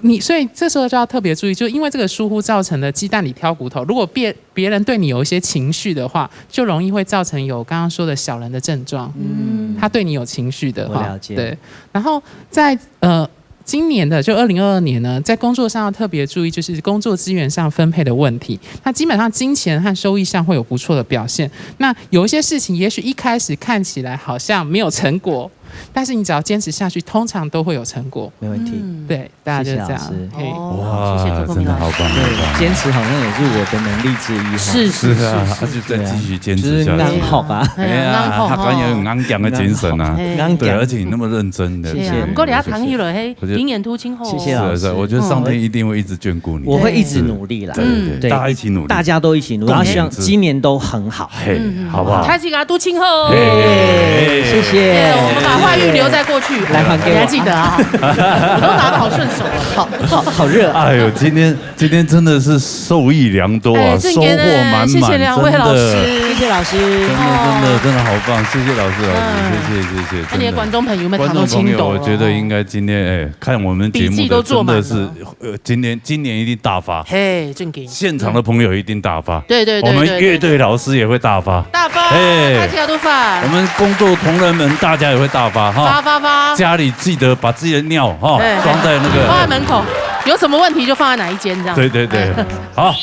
你所以这时候就要特别注意，就因为这个疏忽造成的鸡蛋里挑骨头，如果别别人对你有一些情绪的话，就容易会造成有刚刚说的小人的症状。嗯，他对你有情绪的话，我了解对。然后在呃今年的，就二零二二年呢，在工作上要特别注意，就是工作资源上分配的问题。那基本上金钱和收益上会有不错的表现。那有一些事情，也许一开始看起来好像没有成果，但是你只要坚持下去，通常都会有成果。没问题。嗯。对，大家就这样。谢谢老师。嘿。哦，哇，谢谢柯克明老师。真的好棒，好棒。对，坚持好像也是我的能力之一哈。是，是，是啊，是，是。那就再继续坚持下去。对啊。就是硬好吧。哎呀，哎呀，硬好哈。他刚有硬頸的精神啊。硬好。哎。对，硬頸。而且你那么认真的，谢谢。对，对，对。不过你要谈起来，嘿，我觉得今年都今后哦。谢谢老师。是啊，是啊，我觉得上天一定会一直眷顾你。我会一直努力啦。对，对，对，对。大家一起努力。大家都一起努力，共勉之。然后希望今年都很好。嘿，嗯，嗯，好不好？开心啊，都今后哦。嘿，谢谢。哎，我们把坏运留在过去。来还给我。你还记得啊？我都拿得好顺手哦。好，好，好热啊。哎呦，今天，今天真的是受益良多啊，哎，真的，收获满满，谢谢两位老师。真的。谢谢老师。真的，真的，哦。真的好棒，谢谢老师，老师，嗯。谢谢，谢谢，那你的观众朋友有没有谈到青岛哦？真的。观众朋友，我觉得应该今天，哎，看我们节目的笔记都做满了。真的是，呃，今年，今年一定大发。嘿，正经。现场的朋友一定大发。对，对，对，我们乐队老师也会大发。对，对。大发，嘿。大家都发。我们工作同仁们，大家也会大发哈。发，发，发。家里记得把自己的尿哈，哎，装在那个，放在门口，有什么问题就放在哪一间这样。对，对，对。哎。好。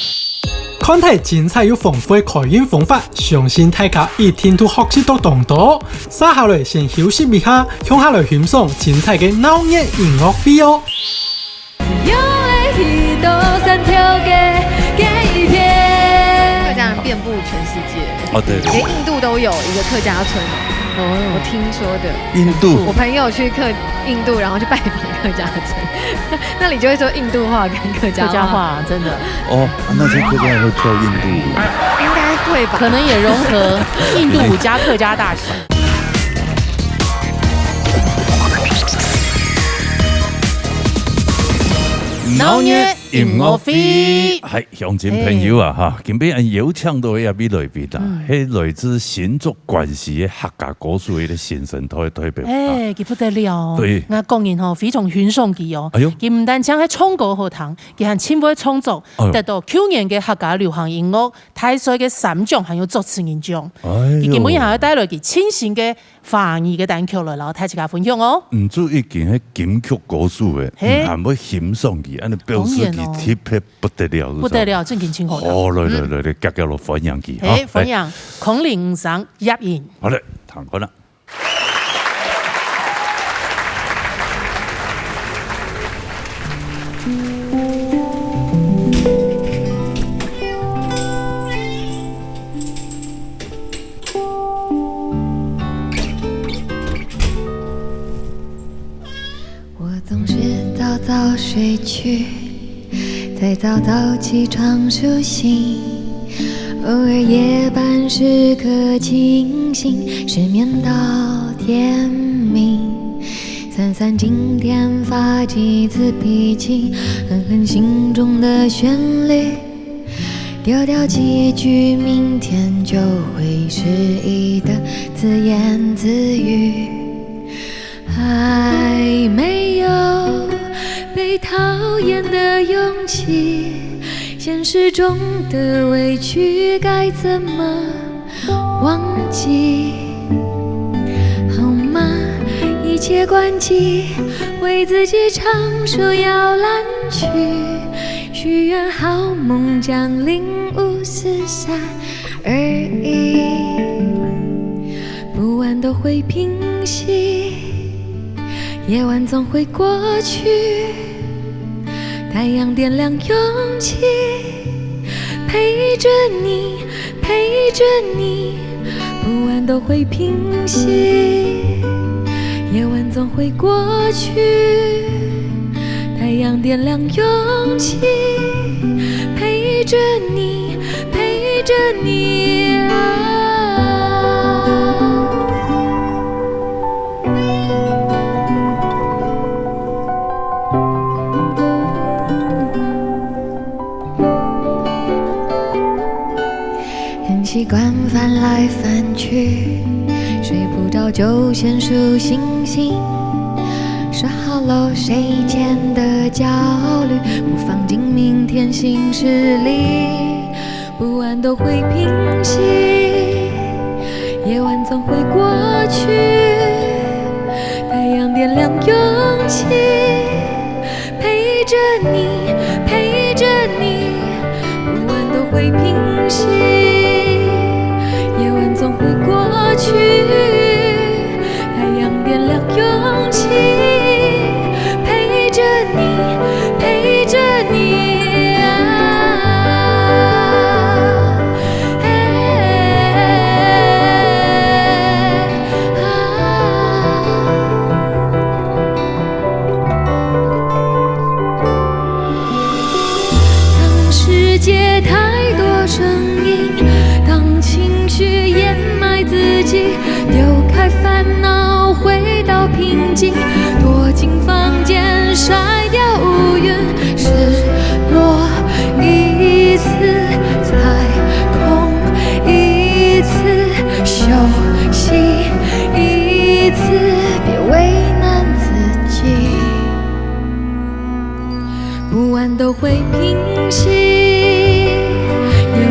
看忒精彩又豐富个開運方法，相信大家一定都學習到當多。接下來先休息一下，共下來欣賞精彩个鬧熱音樂會哦。 客家人遍布全世界，哦，對，對。连印度都有一个客家村哦。哦。我听说的。印度？我朋友去客，印度，然后去拜访客家村，那里就会说印度话跟客家话。客家话，真的。哦，那些客家人会跳印度舞。应该会吧。可能也融合印度舞加客家大戏。 鬧熱音樂會。嗨，鄉親朋友啊，嘿。哈，今晡日邀請到个這位來賓啊，嗯。係來自新竹關西个客家歌手个先生，代，代表啊。哎，佢不得了哦。對。𠊎個人吼，非常欣賞佢哦。哎喲。佢毋單淨係唱歌好聽，佢還盡會創作，哎喲。得到舊年个客家流行音樂大賽个三獎，還有作詞人獎。哎喲。佢今晡日還會帶來佢全新个 華語个單曲來摎大自家分享哦。毋止已經係金曲歌手个，嘿。你還會欣賞佢，恁樣表示佢，當然哦。特別不得了，不得了，正經真好聽。好，來，來，嗯。來，來，遽遽來歡迎佢，嘿，哈，歡迎，來。空靈生葉穎。好嘞，聽看啦。 我总是早早睡去，再早早起床书信，偶尔夜半时刻惊醒，失眠到天明。算算今天发几次脾气，哼哼心中的旋律，丢掉几句明天就会失忆的自言自语。 还没有被讨厌的勇气，现实中的委屈该怎么忘记？好吗？一切关机，为自己唱首摇篮曲，许愿好梦降临五四三二一。 不安都会平息，夜晚总会过去，太阳点亮勇气，陪着你，陪着你，不安都会平息，夜晚总会过去，太阳点亮勇气，陪着你， 陪着你啊。很习惯翻来翻去，睡不着就先数星星。说好了谁欠的焦虑，不放进明天行事历。 不安都会平息，夜晚总会过去，太阳点亮勇气，都会平息，夜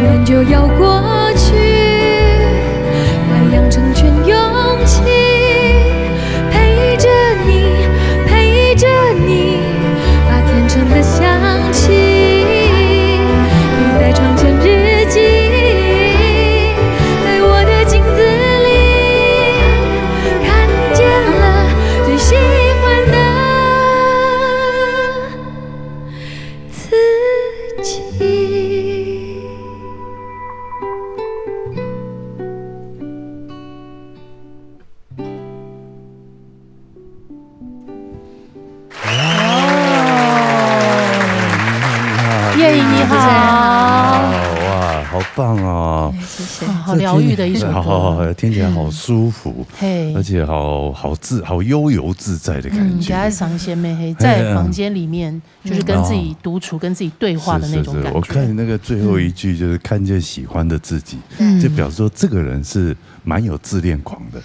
晚就要过去，太阳成全勇气，陪着你，陪着你，把天真的香气，等待窗前日记，在我的镜子里看见了最喜欢的。 自己。哇，叶颖你好。哇，好棒哦！谢谢。好疗愈的一首歌，好好好，听起来好舒服，嘿，而且好好自好悠游自在的感嗯，觉。给他赏鲜妹黑，在房间里面就是跟自己独处、跟自己对话的那种感觉。是是是，我看那个最后一句就是看见喜欢的自己，嗯就表示说这个人是蛮有自恋狂的。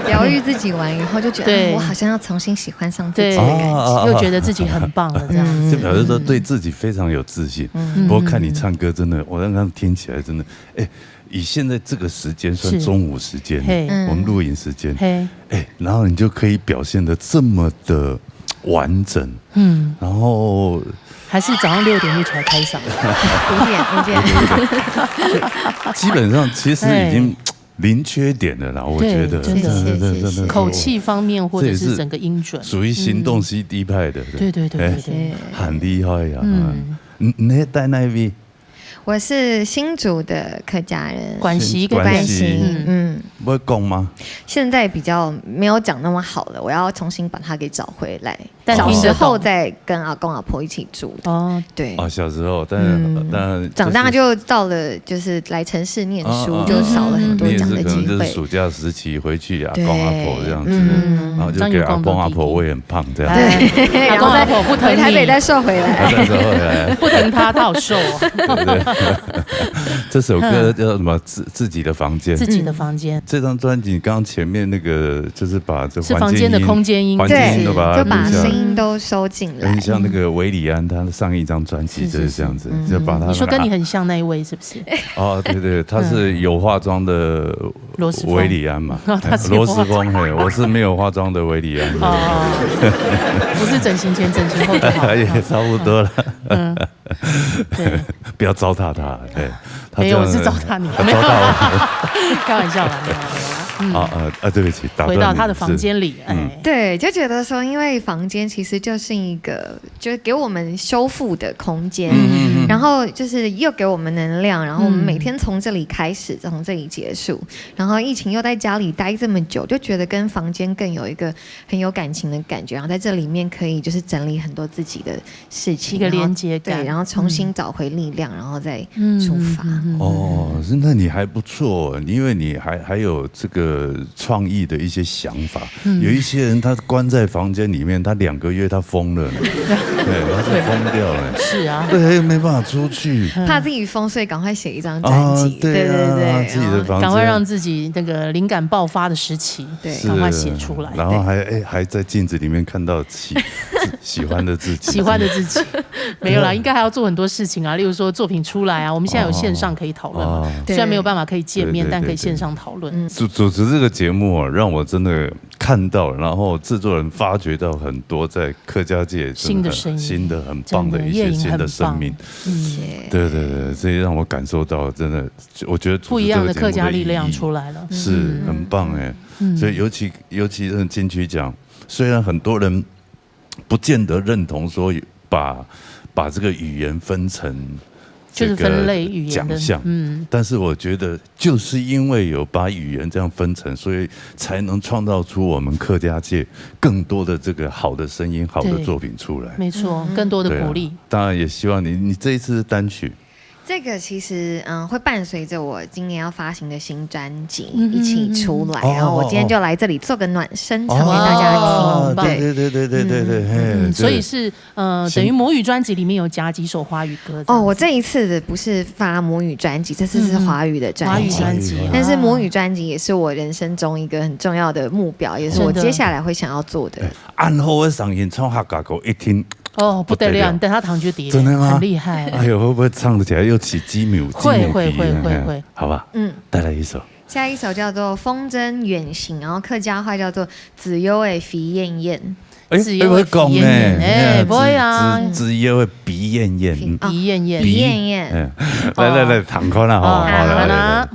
疗愈自己完以后，就觉得对啊我好像要重新喜欢上自己对的感觉。啊又觉得自己很棒了，这样。就表示说对自己非常有自信。不过看你唱歌真的，我刚刚听起来真的，哎，以现在这个时间算是中午时间，嘿我们录影时间，嘿，哎，然后你就可以表现得这么的完整，嗯，然后还是早上六点就起来开嗓。五点，五点。基本上其实已经零缺点了啦，我觉得，对真的对对对对对，口气方面或者这也是是整个音准，属于行动 C D 派的，对对对对对，很厉害呀。嗯，嗯，你你在哪位？我是新竹的客家人，关西关西关西，嗯，会讲吗？现在比较没有讲那么好了，我要重新把它给找回来。但听得懂小时候在跟阿公阿婆一起住的，哦，对。啊，小时候，但嗯但长大就到了，就是来城市念书，啊啊就少了很多你也是讲的机会可能就是。暑假时期回去啊，对公阿婆这样子，嗯然后就给阿公阿婆喂很胖这样。对，阿公阿婆不疼你，回台北再瘦回来。再瘦回来，不疼他，他好瘦哦。对不对？这首歌叫什么？自自己的房间。自己的房间，这张专辑刚刚前面那个，就是把这是房间的空间音，环境音都把它对，就把录下来声音都收进来很。像那个韦礼安，他上一张专辑就是这样子，就把他你说跟你很像那一位是不是？哦，对对，他是有化妆的罗时丰韦礼安嘛，他是罗时丰嘿，我是没有化妆的韦礼安，哦，不是整形前整形后就好。也差不多了。嗯，对，不要糟蹋他，哎，他没有，这样我是糟蹋你，他没有糟蹋开玩笑啦，没有没有。我啊啊啊！对不起，打断你回到他的房间里，是嗯哎，对，就觉得说，因为房间其实就是一个，就是给我们修复的空间，嗯嗯嗯然后就是又给我们能量，然后我们嗯每天从这里开始，从这里结束。然后疫情又在家里待这么久，就觉得跟房间更有一个很有感情的感觉，然后在这里面可以就是整理很多自己的事情，一个然后连接感对，然后重新找回力量，然后再嗯出发。嗯嗯嗯哦，是那你还不错，因为你还还有这个创意的一些想法。嗯有一些人他关在房间里面，他两个月他疯了呢，对，他是疯掉了，是啊，对，他又没办法出去。怕自己疯，所以赶快写一张专啊辑。，对啊，对对，自己的房间，赶快让自己那个灵感爆发的时期，对是赶快写出来。然后还哎还在镜子里面看到喜喜欢的自己，喜欢的自己，没有啦，应该还要做很多事情啊，例如说作品出来啊，我们现在有线上可以讨论嘛，哦虽然没有办法可以见面，对对对但可以线上讨论。主主持这个节目啊，让我真的看到，然后制作人发掘到很多在客家界真的很新的声音新的很棒的一些新的生命。嗯，对对对，这也让我感受到真的，我觉得主持不一样的这个节目客家力量意义出来了。是很棒哎。所以尤其尤其是金曲奖，虽然很多人不见得认同说把把这个语言分成就是这个分类语言的奖项，嗯，但是我觉得就是因为有把语言这样分成，所以才能创造出我们客家界更多的这个好的声音、好的作品出来。没错，更多的鼓励。当然也希望你，你这一次单曲，这个其实嗯会伴随着我今年要发行的新专辑嗯一起出来，哦然后我今天就来这里做个暖身，唱给大家听。哦对。对对对对对对，嘿，嗯，所以对是呃，等于母语专辑里面有夹几首华语歌。哦，我这一次的不是发母语专辑，这次是华语的专辑。华语专辑，但是母语专辑也是我人生中一个很重要的目标，也是我接下来会想要做的。恁好个声音唱客家歌，一听哦，不得了，不得了。你等下糖就跌，真的吗？很厉害。哎呦，会不会唱起来又起鸡母，会，鸡母皮啊？会，会，会，会。好吧，嗯。带来一首。下一首叫做《风筝远行》，然后客家话叫做《自由的飛燕燕》。哎，自由的飛燕燕，哎，哎，不会啊。自，自，自由的飞燕燕，嗯。哦，飞燕燕。飞燕燕。哎，来，来，来，哦。弹看啦，吼，哦，好，来，好啦。来，来。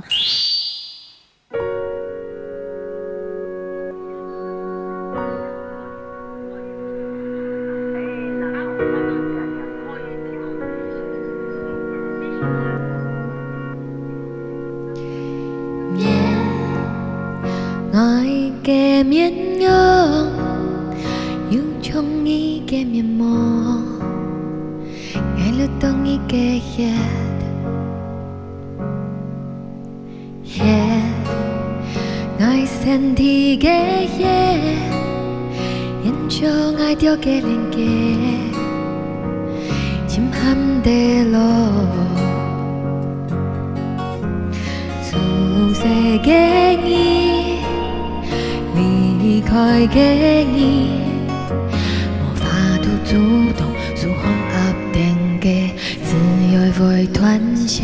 血，𠊎身體个血，延續𠊎兜个連結，尋毋得路。出世个日，離開个日，無法度阻擋，受風壓等个自由會斷線。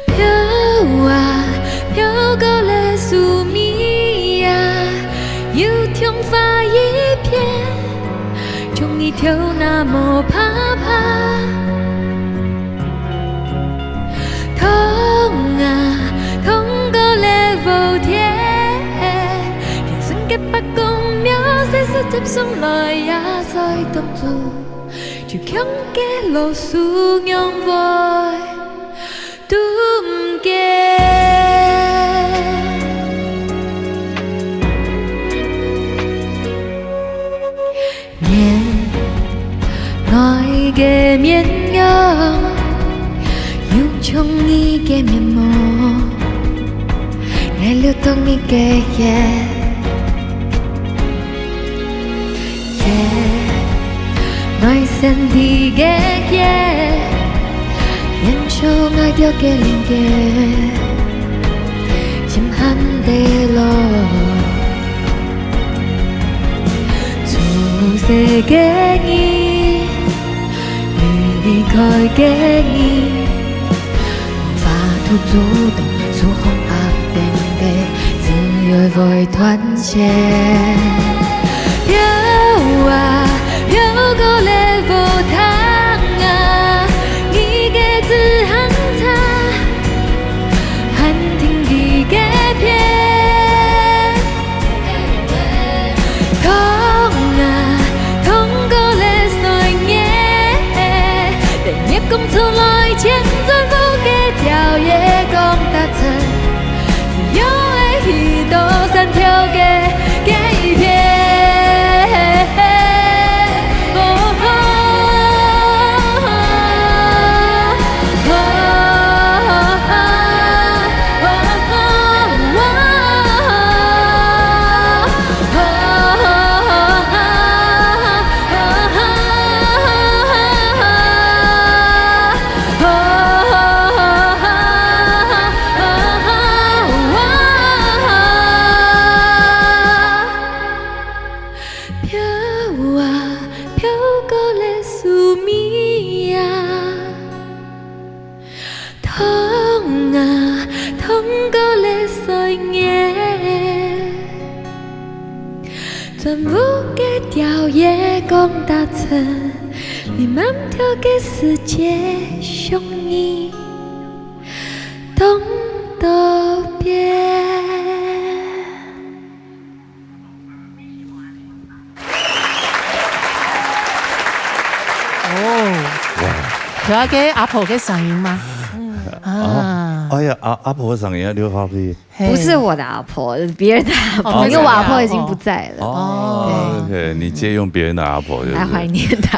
飄啊，飄過了樹尾啊，有桐花一片，像你跳那麼啪啪。痛啊，痛過了烏天，天生个白光描寫世界上來呀，所以當初 就像个老鼠娘會dunke。綿，𠊎个綿羊，有像你个面貌，𠊎流動你个血。 血，𠊎身體个血，延續𠊎兜个連結，尋毋得路。出世个日，離開个日， 無法度阻擋，受風壓等个自由會斷線。飄啊，飄過了無糖啊，你个自行車，還停在該片。 痛啊，痛過了歲月，等月光出來前，全部个條約講達成，自由的去到山頭个改變。哦吼。 飄啊，飄過了樹尾啊，痛啊，痛過了歲月，全部个條約講達成，你滿頭个世界，想你當特別。 哦，哇。有那個阿婆个聲音嗎？嗯。啊。哦，哎呀，阿，阿婆个聲音啊，劉華飛。嘿。不是我的阿婆，是別人的阿婆，哦，因為我阿婆已經不在了。哦，對。OK，你借用別人的阿婆，就是。來懷念她。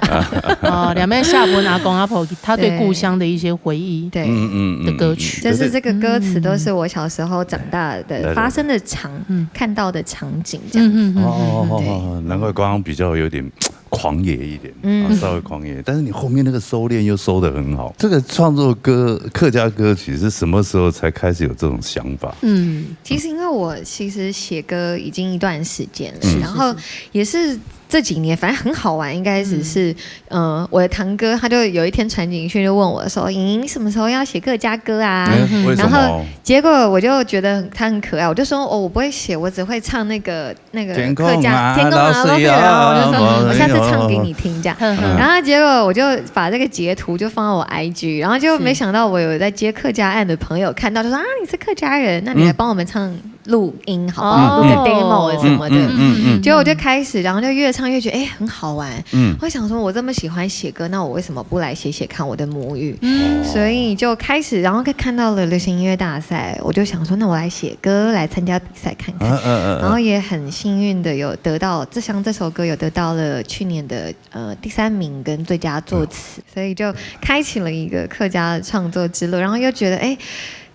哦，兩邊下文阿公阿婆，他對故鄉的一些回憶。對。嗯，嗯，嗯，的歌曲。嗯，嗯。就是這個歌詞都是我小時候長大的，嗯。發生的場，嗯。看到的場景這樣子。嗯，嗯，嗯，嗯，哦，哦，哦，對。哦，難怪剛剛比較有點狂野一点，嗯，啊，稍微狂野，但是你后面那个收敛又收得很好。这个创作歌，客家歌曲是什么时候才开始有这种想法？嗯，其实因为我其实写歌已经一段时间了，嗯，然后也是这几年，反正很好玩，应该是，嗯，是，呃，我的堂哥他就有一天传简讯就问我说：“莹，你什么时候要写客家歌啊？”哎，为什么？然后结果我就觉得他很可爱，我就说：“哦，我不会写，我只会唱那个那个客家天空啊，天空啊，落水啊，落水啊。”我就说：“我下次唱给你听。”这样。然后结果我就把这个截图就放到我 I G，然后结果没想到我有在接客家案的朋友看到，就说：“啊，你是客家人，那你来帮我们唱录音好不好？”哦，录个 demo 什么的。嗯，嗯，嗯，嗯。结果我就开始，然后就越唱越觉得，哎，很好玩。嗯。我想说，我这么喜欢写歌，那我为什么不来写写看我的母语？嗯。所以就开始，然后看到了流行音乐大赛，我就想说，那我来写歌，来参加比赛看看。嗯，嗯，嗯，嗯。然后也很幸运的有得到，这像这首歌有得到了去年的，呃，第三名跟最佳作词，所以就开启了一个客家的创作之路，然后又觉得，哎，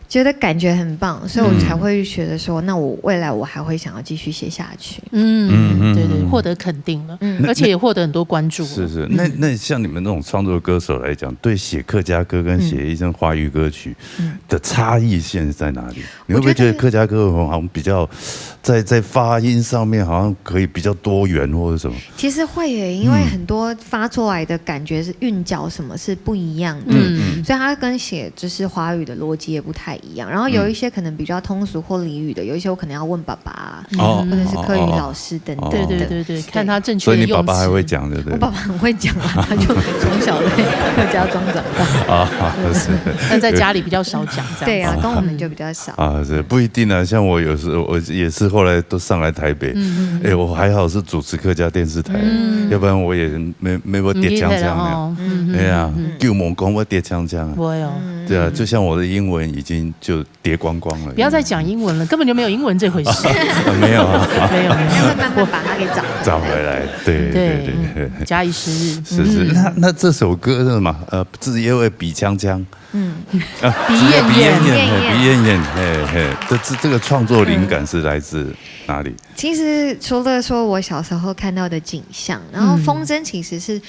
觉得感觉很棒，所以我才会觉得说，嗯，那我未来我还会想要继续写下去。嗯，嗯，嗯，对，对，嗯。获得肯定了，嗯。而且也获得很多关注了。是，是，那，嗯。那像你们那种创作歌手来讲，对写客家歌跟写一些华语歌曲，嗯，的差异性在哪里？你会不会觉得客家歌好像比较在，在发音上面好像可以比较多元或者什么？其实会耶，因为很多发出来的感觉是韵脚什么是不一样的，嗯。嗯，嗯。所以它跟写就是华语的逻辑也不太一样。然后有一些可能比较通俗或俚语的，有一些我可能要问爸爸啊，哦，或者是客语老师等等的。哦，哦，哦。对，对，对，对，对。看他正确的用词。所以你爸爸还会讲，对不对？我爸爸很会讲啊，他就从小在客家庄长大。啊，是。但在家里比较少讲，这样子。对啊，跟我们就比较少。啊，是，不一定啊。像我有时候，我也是后来都上来台北，嗯，嗯，嗯。哎，我还好是主持客家电视台，嗯。要不然我也没，没有跌锵锵的。嗯，嗯，嗯。哎呀，嗯。救猛攻我跌锵锵啊。不会哦。嗯。对啊，就像我的英文已经就跌光光了。不要再讲英文了，根本就没有英文这回事。没有啊。没有，没有。要慢慢把它给找回来。找回来，对，对，对，对，对。嗯，假以时日。是，是。嗯。那，那这首歌是什么？呃，自己也会比锵锵。嗯。啊，比燕燕。自己也比燕燕，嘿，比燕燕，嘿，嘿。这，这，这个创作灵感是来自哪里？嗯。其实除了说我小时候看到的景象，然后风筝其实是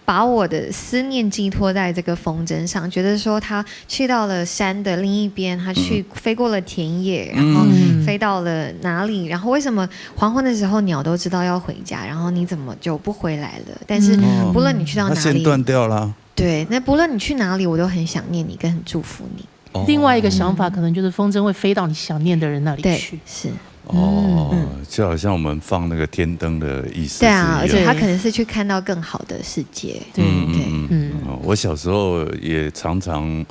把我的思念寄托在这个风筝上，觉得说他去到了山的另一边，他去，嗯。飞过了田野，然后，嗯。飞到了哪里，然后为什么黄昏的时候鸟都知道要回家，然后你怎么就不回来了？但是，嗯。不论你去到哪里，它线断掉了。对，那不论你去哪里，我都很想念你，跟很祝福你。哦。另外一个想法可能就是风筝会飞到你想念的人那里去。对，是。哦，嗯。就好像我们放那个天灯的意思是一样。对啊，而且他可能是去看到更好的世界。对。嗯，嗯，对。嗯，嗯。哦，我小时候也常常，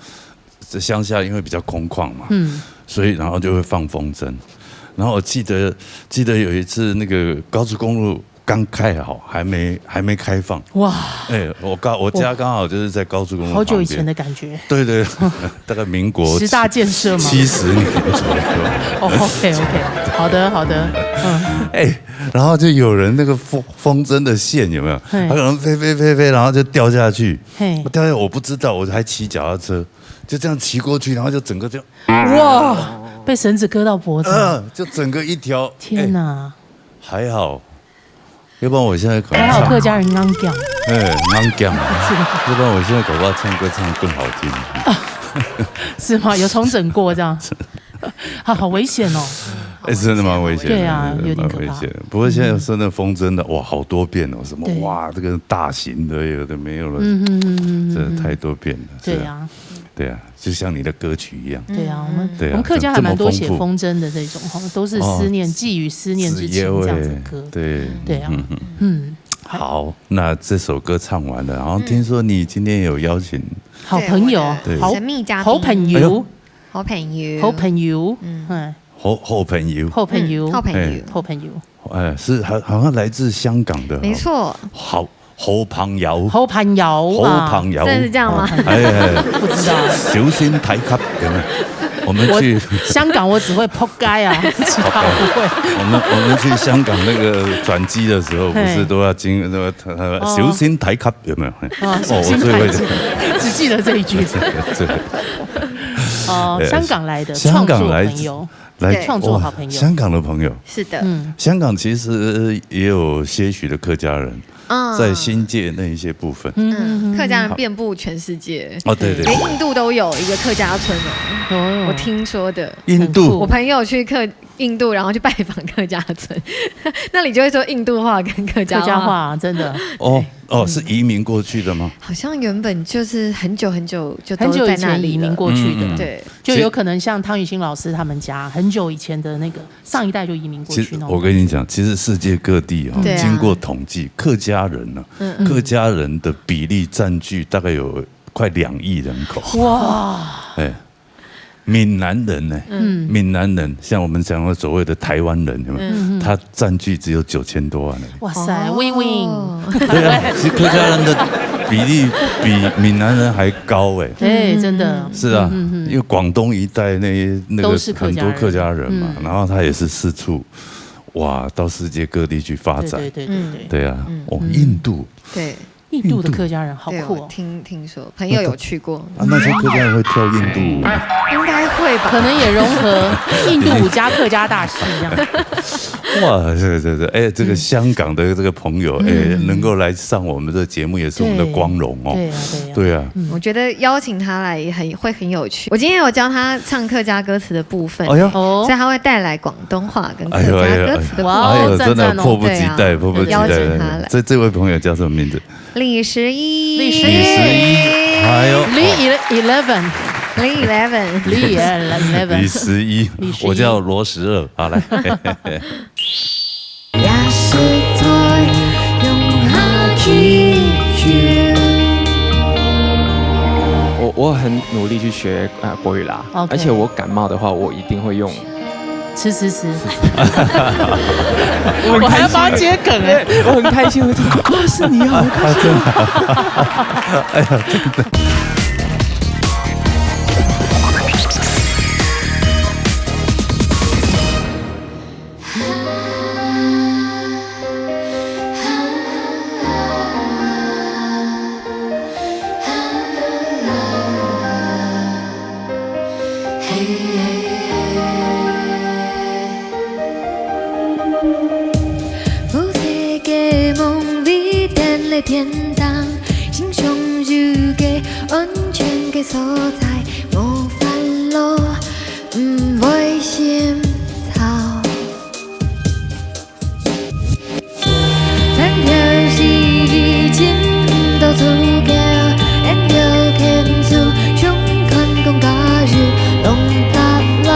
这乡下因为比较空旷嘛，嗯。所以然后就会放风筝。然后我记得，记得有一次那个高速公路刚开好，还没，还没开放。哇。哎，我刚，我家刚好就是在高速公路旁边。好久以前的感觉。对，对，大概民国十大建设嘛。七十年左右。哦，OK，OK，好的，好的，嗯。哎，然后就有人那个风，风筝的线有没有？嘿。它可能飞飞飞飞，然后就掉下去。嘿。掉下去我不知道，我还骑脚踏车，就这样骑过去，然后就整个就，哇，被绳子割到脖子。呃，就整个一条，天哪。哎，还好，要不然我现在可能唱，还好客家人硬頸。哎，硬頸啊。是。要不然我现在搞不好唱歌唱得更好听。是吗？有重整过这样？啊，好危险哦。哎，真的蛮危险的，对啊，真的蛮危险。有点可怕。不过现在说那风筝的，哇，好多变哦，什么，对。哇，这个大型的，有的没有了，嗯，嗯，嗯，嗯，嗯，这太多变了，是啊。对啊。对啊，就像你的歌曲一样。对啊，我们，对啊，我们客家还蛮多写风筝的这种，吼，都是思念，哦，寄予思念之情这样子的歌。对。对啊，嗯，嗯。嗯。好，那这首歌唱完了，然后听说你今天有邀请好朋友，对，好，神秘嘉宾。好朋友。哎呦。好朋友。好朋友，嗯。哎。好，好朋友。好朋友。嗯，好朋友。哎。好朋友。哎，是，好，好像来自香港的，没错。好，好朋友。好朋友啊。好朋友。真的是这样吗？哎，哎，不知道。小心台級，有没有？我们去，我，香港我只会扑街啊，其他不会。我们，我们去香港那个转机的时候，不是都要经，嘿。那个，呃，哦。小心台级，有没有？哦，哦，小心台级，我最会的。只记得这一句。这个，这个。哦，哎，香港来的，香港来自，创作朋友。来，对。创作好朋友。哇，香港的朋友。是的。嗯。香港其实也有些许的客家人，嗯。在新界那一些部分。嗯，嗯，嗯，嗯。客家人遍布全世界。哦，对，对，对。连印度都有一个客家村哦，哦。我听说的。印度？很酷。我朋友去客-，印度，然后去拜访客家村，那里就会说印度话跟客家话。客家话，真的。哦，哦，是移民过去的吗？好像原本就是很久很久就都在那里了。很久以前移民过去的。嗯，嗯。对。就有可能像汤雨欣老师他们家，很久以前的那个上一代就移民过去那种感觉。其实我跟你讲，其实世界各地哦，对啊。经过统计，客家人呢，嗯，嗯。客家人的比例占据大概有快两亿人口。哇。哎，闽南人呢？嗯。闽南人，像我们讲的所谓的台湾人，有没有？嗯。他占据只有九千多万而已。哇塞，哦。Win win。对啊，其实客家人的比例比闽南人还高哎。哎，真的。是啊，嗯，嗯，嗯。因为广东一带那，那个都是客家人。很多客家人嘛，嗯。然后他也是四处，哇，到世界各地去发展。对，对，对，对，对。对啊，嗯。哦，嗯。印度。对。印度的客家人好酷哦。对，我听，听说，朋友有去过。啊，那些客家人会跳印度舞吗？应该会吧。可能也融合印度舞加客家大戏这样。哇，这个，这个，哎，这个香港的这个朋友，哎，嗯。能够来上我们的节目，也是我们的光荣哦。对，对啊，对啊。对啊。嗯。我觉得邀请他来也很，会很有趣。我今天有教他唱客家歌词的部分，哎呀。哦。所以他会带来广东话跟客家歌词的部分。哎呦，哎呦，哎呦。哇哦，真的赞哦。迫不及待，对啊，迫不及待。邀请他来。这，这位朋友叫什么名字？李十一。李十一。李十一，哎呦。李ele-，eleven。李eleven。李eleven。李十一，李十一。我叫罗十二，好，来。也是在用下去。我，我很努力去学，呃，国语啦，OK。而且我感冒的话，我一定会用。吃吃吃。我很开心。我还要帮他接梗哎。对，我很开心，我就，哦，是你啊，我开心。哎呀，真的。有一个夢，為等了天堂，心中有个安全个所在，無煩惱，毋會心燥。 咱條是你尋到出口，咱條牽手，相看講加油，攏踏來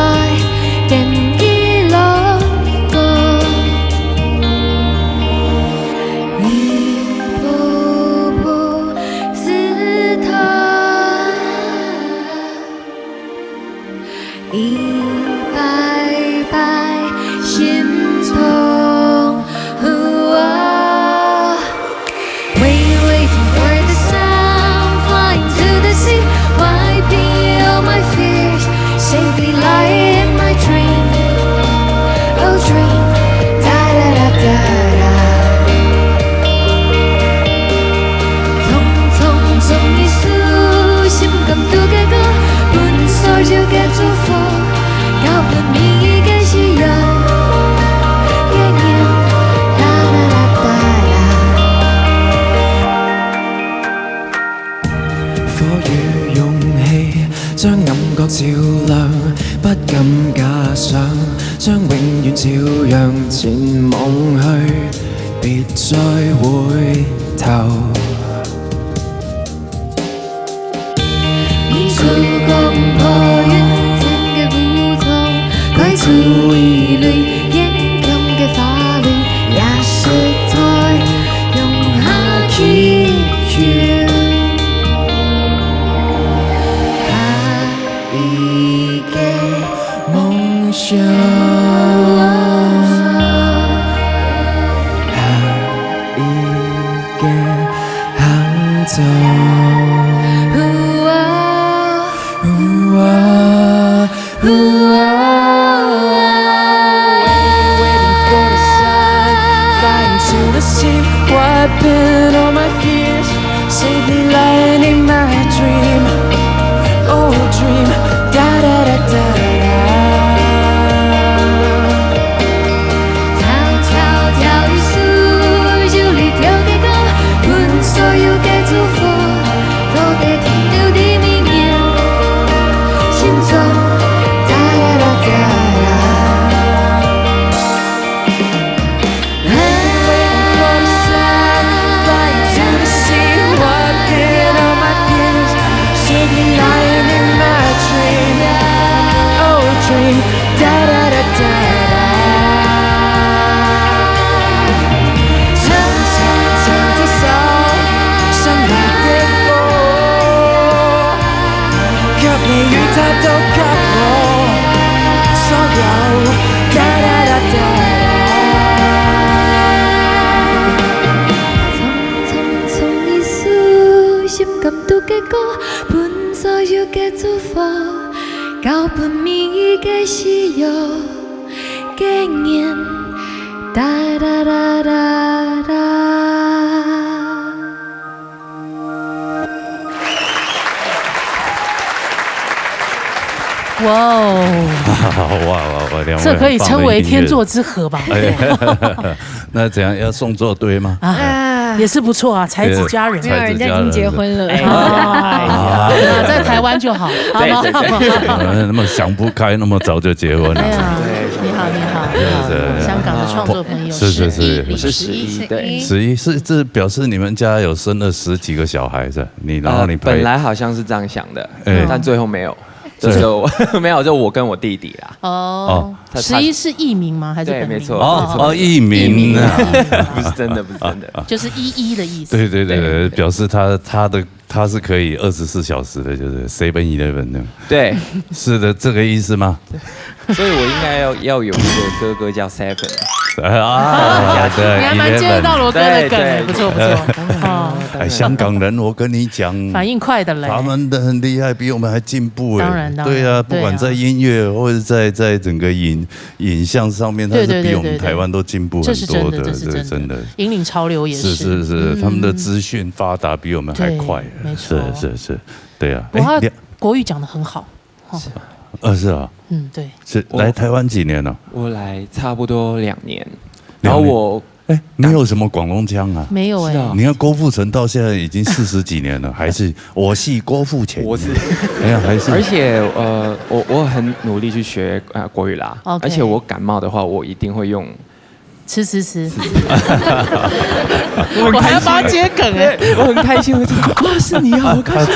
天際路過。一步步試探。 一擺擺心痛。Waiting for the sun, flying to the sea, wiping all my fears, safely lying in my dream. Oh dream, da da da da da. 匆匆送你書，心肝肚个歌，分所有个祝福，交分每一个需要。Yeah, yeah, da da da da da. 課與勇氣，將感覺照亮，不敢假想，將永遠照樣前望去，別再回頭。你手光破雲層个烏通，快出一蕊堅強个花蕊，也是在用下去。 下一个夢想，下一个行蹤。Waiting for the sun, flying to the sea, wiping all my fears, safely lying in my dream. Oh dream, da da da da da. 个祝福，交分每一个需要个人。哒哒哒哒哒。哇哦，哇哇哇！两位这可以称为天作之合吧？哎，那怎样要送作堆吗？啊，也是不错啊，才子佳人。才子佳人没有，人家已经结婚了。啊，那在台湾就好，好吗？那么想不开，那么早就结婚了。哎呀，你好，你好，你好，香港的创作朋友，是是是，十一，十一是这表示你们家有生了十几个小孩子，你然后你本来好像是这样想的，哎，但最后没有。就我没有，就我跟我弟弟啦。哦，十一是艺名吗？还是对，没错，哦哦，艺名啊，不是真的，不是真的，就是一一的意思。对对对对，表示他他的他是可以二十四小时的，就是 Seven Eleven 那样。对，是的，这个意思吗？所以我应该要要有一个哥哥叫 Seven。啊，对，你还蛮接得到罗哥的梗，不错不错。哦，哎，香港人，我跟你讲，反应快的嘞，他们的很厉害，比我们还进步哎。当然，当然，对啊，不管在音乐或者在在整个影影像上面，他是比我们台湾都进步很多的，这是真的，真的。引领潮流也是，是是是，他们的资讯发达比我们还快，没错，是是是，对啊。不过他国语讲的很好。呃，是啊，嗯，对，是来台湾几年了？我来差不多两年，然后我哎，没有什么广东腔啊？没有哎。你看郭富城到现在已经四十几年了，还是我是郭富城，我是，哎呀，还是而且呃，我我很努力去学呃国语啦，而且我感冒的话，我一定会用。吃吃吃，我还要帮他接梗哎，我很开心，我真的啊是你啊，我开心，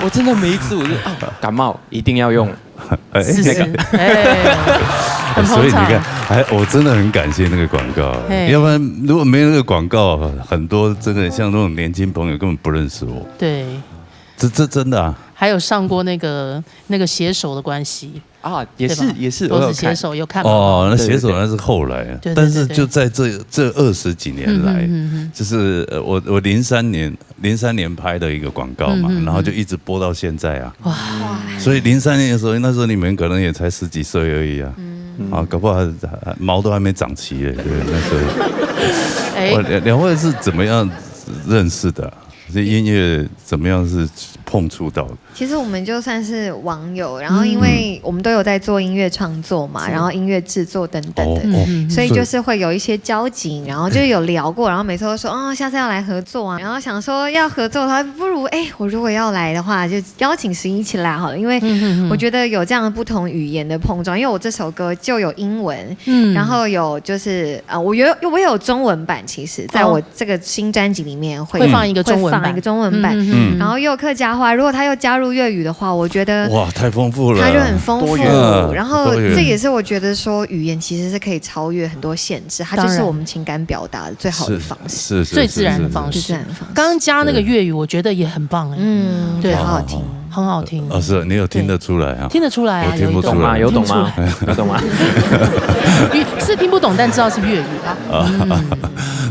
我真的每一次我就啊感冒一定要用，是是，哎，所以你看，哎，我真的很感谢那个广告，要不然如果没有那个广告，很多真的像那种年轻朋友根本不认识我。对，这这真的啊，还有上过那个那个携手的关系。啊，也是也是，都是携手，有看哦，那携手那是后来啊，对，但是就在这这二十几年来，就是呃，我我零三年零三年拍的一个广告嘛，然后就一直播到现在啊。哇，所以零三年的时候，那时候你们可能也才十几岁而已啊，啊，搞不好毛都还没长齐耶，对，那时候。哎，两位是怎么样认识的？这音乐怎么样是碰触到的？其实我们就算是网友，然后因为我们都有在做音乐创作嘛，然后音乐制作等等的，所以就是会有一些交集，然后就有聊过，然后每次都说哦，下次要来合作啊，然后想说要合作的话，不如哎，我如果要来的话，就邀请十一一起来好了，因为我觉得有这样不同语言的碰撞，因为我这首歌就有英文，嗯，然后有就是呃，我有我有中文版，其实在我这个新专辑里面会会放一个中文版，一个中文版，嗯，然后又有客家话，如果他又加入粤语的话，我觉得哇，太丰富了，他就很丰富，然后这也是我觉得说语言其实是可以超越很多限制，它就是我们情感表达的最好的方式，是是最自然的方式，最自然的方式。刚刚加那个粤语，我觉得也很棒哎，嗯，对，好好听。很好听。哦，是你有听得出来啊？听得出来啊，我听不出来，有懂吗？有懂吗？是听不懂，但知道是粤语啊。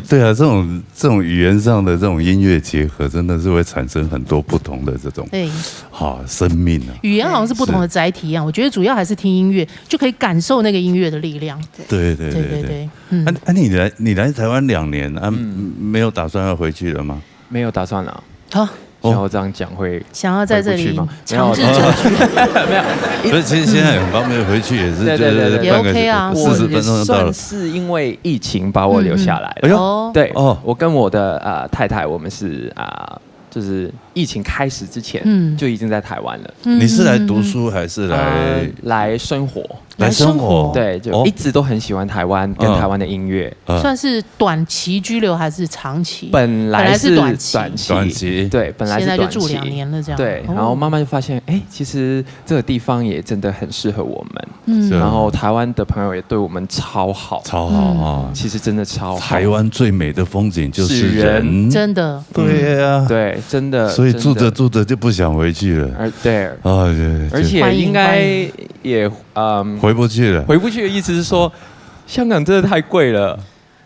对啊，这种这种语言上的这种音乐结合，真的是会产生很多不同的这种对，哈生命啊。语言好像是不同的载体一样，我觉得主要还是听音乐就可以感受那个音乐的力量。对对对对对。啊啊，你来你来台湾两年啊，没有打算要回去了吗？没有打算了。好。像我这样讲会想要在这里吗？强制转去，没有，不是，其实现在很方便，回去也是就是也 OK 啊，四十分钟就到了。是因为疫情把我留下来了。哎呦，对哦，我跟我的呃太太，我们是啊，就是疫情开始之前，嗯，就已经在台湾了。你是来读书还是来来生活？来生活？对，就一直都很喜欢台湾跟台湾的音乐。算是短期居留还是长期？本来是短期，短短期，对，本来是现在就住两年了，这样对，然后慢慢就发现，哎，其实这个地方也真的很适合我们。嗯，然后台湾的朋友也对我们超好，超好啊！其实真的超好。台湾最美的风景就是人，真的，对呀，对，真的，所以住着住着就不想回去了。而对，啊，对，而且应该也嗯回不去了，回不去的意思是说，香港真的太贵了。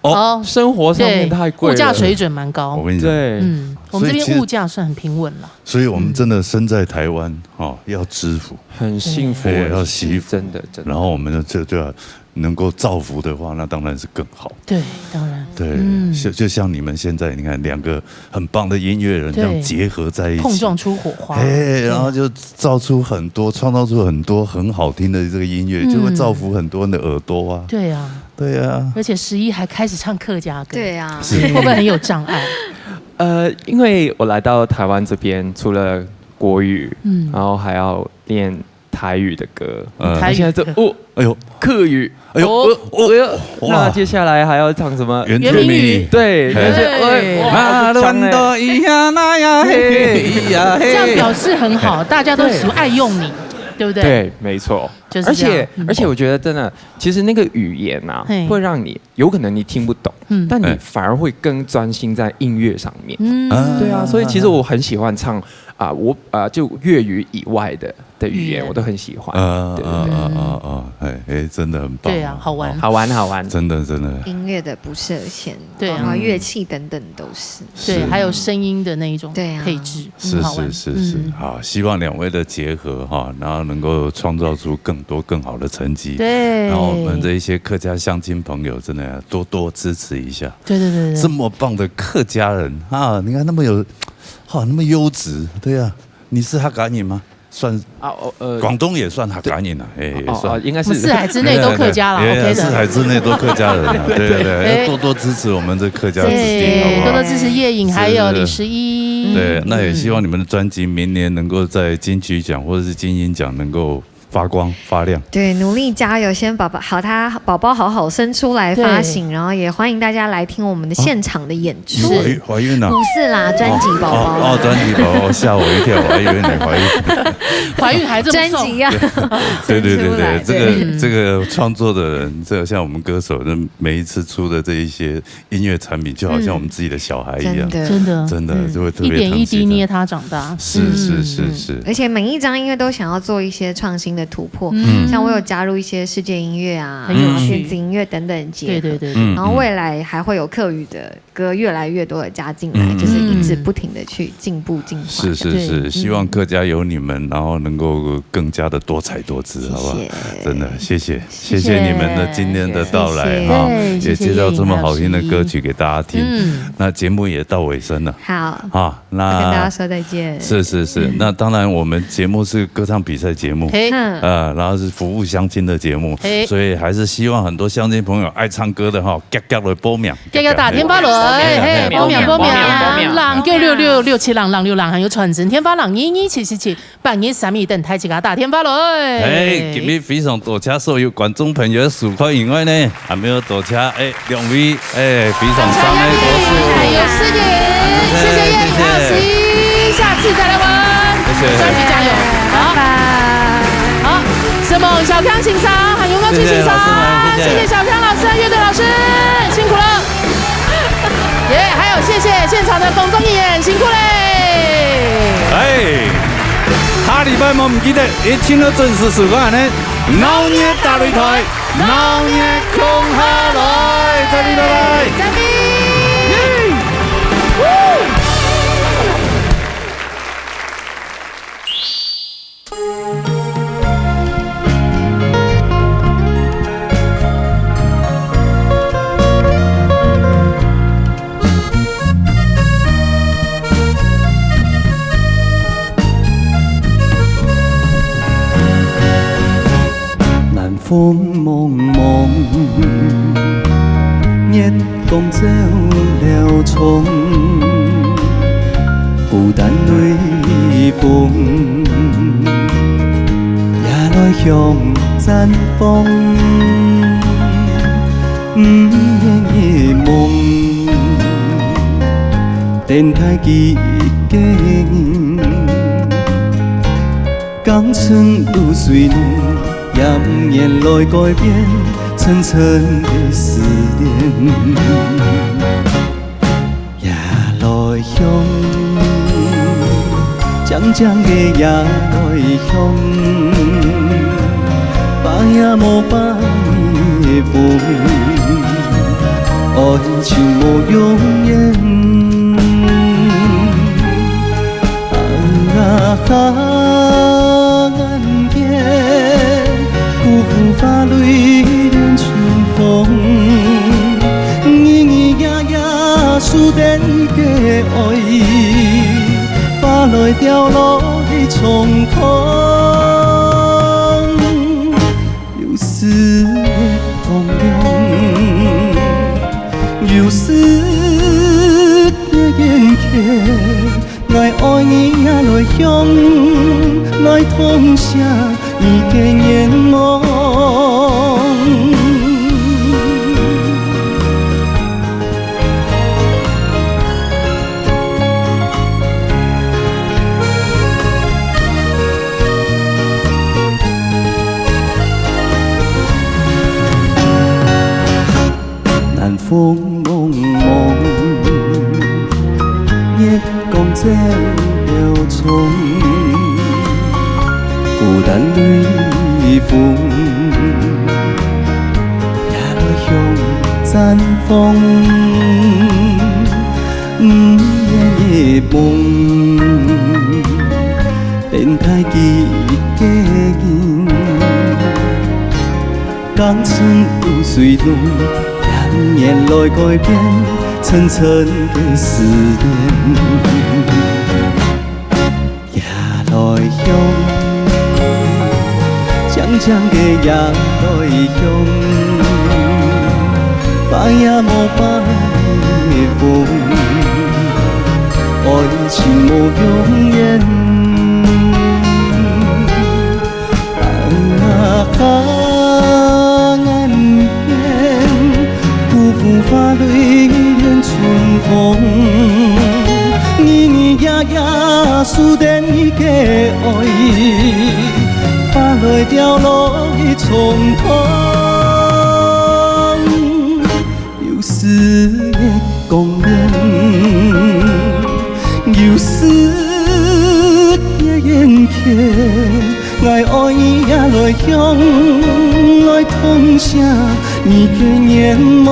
哦，生活上面太贵了。对，物价水准蛮高。我跟你讲，对。嗯，我们这边物价算很平稳了。所以其实所以我们真的身在台湾，嗯。哦，要知福。很幸福，对，要惜福。是，真的，真的。然后我们就，就要能够造福的话，那当然是更好。对，当然。对，嗯。就，就像你们现在，你看，两个很棒的音乐人，对。这样结合在一起。碰撞出火花。哎，然后就造出很多，创造出很多很好听的这个音乐，嗯。就会造福很多人的耳朵啊。对啊。对啊。而且十一还开始唱客家歌。对啊。是。会不会很有障碍？呃，因为我来到台湾这边，除了国语，嗯。然后还要练台语的歌，嗯。台语歌。现在这，哦，哎呦。客语，哎呦，哦，哦，哎呦，哇。那接下来还要唱什么？原住民。原民语。对，嘿。就是，哎，哇，那很强欸。乱到咿呀那呀嘿，咿呀嘿。这样表示很好，大家都喜欢，对。爱用你，对不对？对，没错。就是这样，而且，嗯。而且我觉得真的，其实那个语言啊，嘿。会让你，有可能你听不懂，嗯。但你哎。反而会更专心在音乐上面。嗯。啊。对啊，所以其实我很喜欢唱，啊，我，啊，就粤语以外的，的语言，语言。我都很喜欢。啊，对，对，对。啊，啊，啊，啊，哎，哎，真的很棒啊。对啊，好玩。好玩，好玩。真的，真的。音乐的不设限，对啊。包括乐器等等都是。对，是。还有声音的那一种对啊。配置，是，很好玩。是，是，是。嗯。好，希望两位的结合哈，然后能够创造出更多更好的成绩。对。然后我们这一些客家乡亲朋友，真的要多多支持一下。对，对，对，对。这么棒的客家人啊，你看那么有，哈，那么优质，对啊。你是客家人吗？算啊，哦，呃，广东也算客家人啊，哎，也算。哦，哦，应该是。我们四海之内都客家了，哎，OK的。四海之内都客家人啊，对，对，对，哎。要多多支持我们这客家子弟，对，好不好？多多支持叶颖还有李十一。是，是。对，那也希望你们的专辑明年能够在金曲奖或者是金音奖能够发光发亮。对，努力加油，先把宝，好，他宝宝好好生出来发行，对。然后也欢迎大家来听我们的现场的演出。你怀，怀孕了？不是啦，专辑宝宝啦。哦，哦，专辑宝宝，吓我一跳，我还以为你怀孕。怀孕还这么瘦。专辑啊。对，对，对，对，生出来，这个，对。这个创作的人，这个像我们歌手，那每一次出的这一些音乐产品，就好像我们自己的小孩一样。嗯。真的。真的。真的，嗯。就会特别一点一滴捏他长大。是，是，是，嗯。是。而且每一张音乐都想要做一些创新的突破，嗯。像我有加入一些世界音乐啊，很有趣。然后电子音乐等等结合。对，对，对，对。嗯，然后未来还会有客语的歌越来越多的加进来，嗯。就是一直不停地去进步进化。是，是，是，对。希望客家有你们，然后能够更加的多彩多姿，好不好？谢谢。真的，谢谢，谢谢。谢谢你们的今天的到来，谢谢。哈，对，也介绍这么好听的歌曲给大家听。谢谢叶颖还有十一。嗯。那节目也到尾声了。好。好，那要跟大家说再见。是，是，是，那当然我们节目是歌唱比赛节目，嘿。嗯。呃，然后是服务乡亲的节目，嘿。所以还是希望很多乡亲朋友爱唱歌的哈，夹夹来报名。大家打电话来，嘿，报名，报名，报名，报名。零九六六六七零零六零，还有传真电话零二二七七七八二三二，等待大家打电话来。嘿，今日非常多谢所有观众朋友的收看以外呢，还没有多谢，哎，两位，哎，非常棒的歌手。还有诗颖，谢谢叶颖，还有十一，下次再来玩。谢谢。下次加油。好。拜拜。好，承蒙小强先生，还有吴光庆先生，谢谢老师们，谢谢。谢谢小强老师，乐队老师，辛苦了。耶，还有谢谢现场的工作人员，辛苦嘞。哎，下禮拜無毋記得，一定要準時收看呢，鬧熱大擂台，鬧熱共下來，再見，拜拜。再見。耶。南風濛濛，月光照了窗，孤單對風，夜來香綻放，毋願入夢，等待佢个人。 江城露水濃，也毋願來改變，層層的思念。夜來香，靜靜的夜來香，半夜無半夜風，哦，情無永遠。啊，哈，眼前，辜負花蕊戀春風。日日夜夜思念你个愛，花蕊掉落去蒼空。 有時月光亮，有時月圓缺，𠊎愛你也來香，來痛惜你个願望。 南風濛濛，月光照標窗，孤單微風，也來向綻放。 毋願入夢，等待佢个人。江城有水路，也毋願來改變，層層个思念。 也來香，靜靜个也來香，花也無白風，愛情無永遠。啊，哈，眼前，辜負花蕊戀春風，日日夜 夜思念你个愛，花蕊掉落去蒼空。有時月光明，有時月圓缺，𠊎愛你也來香，來痛惜你个願望。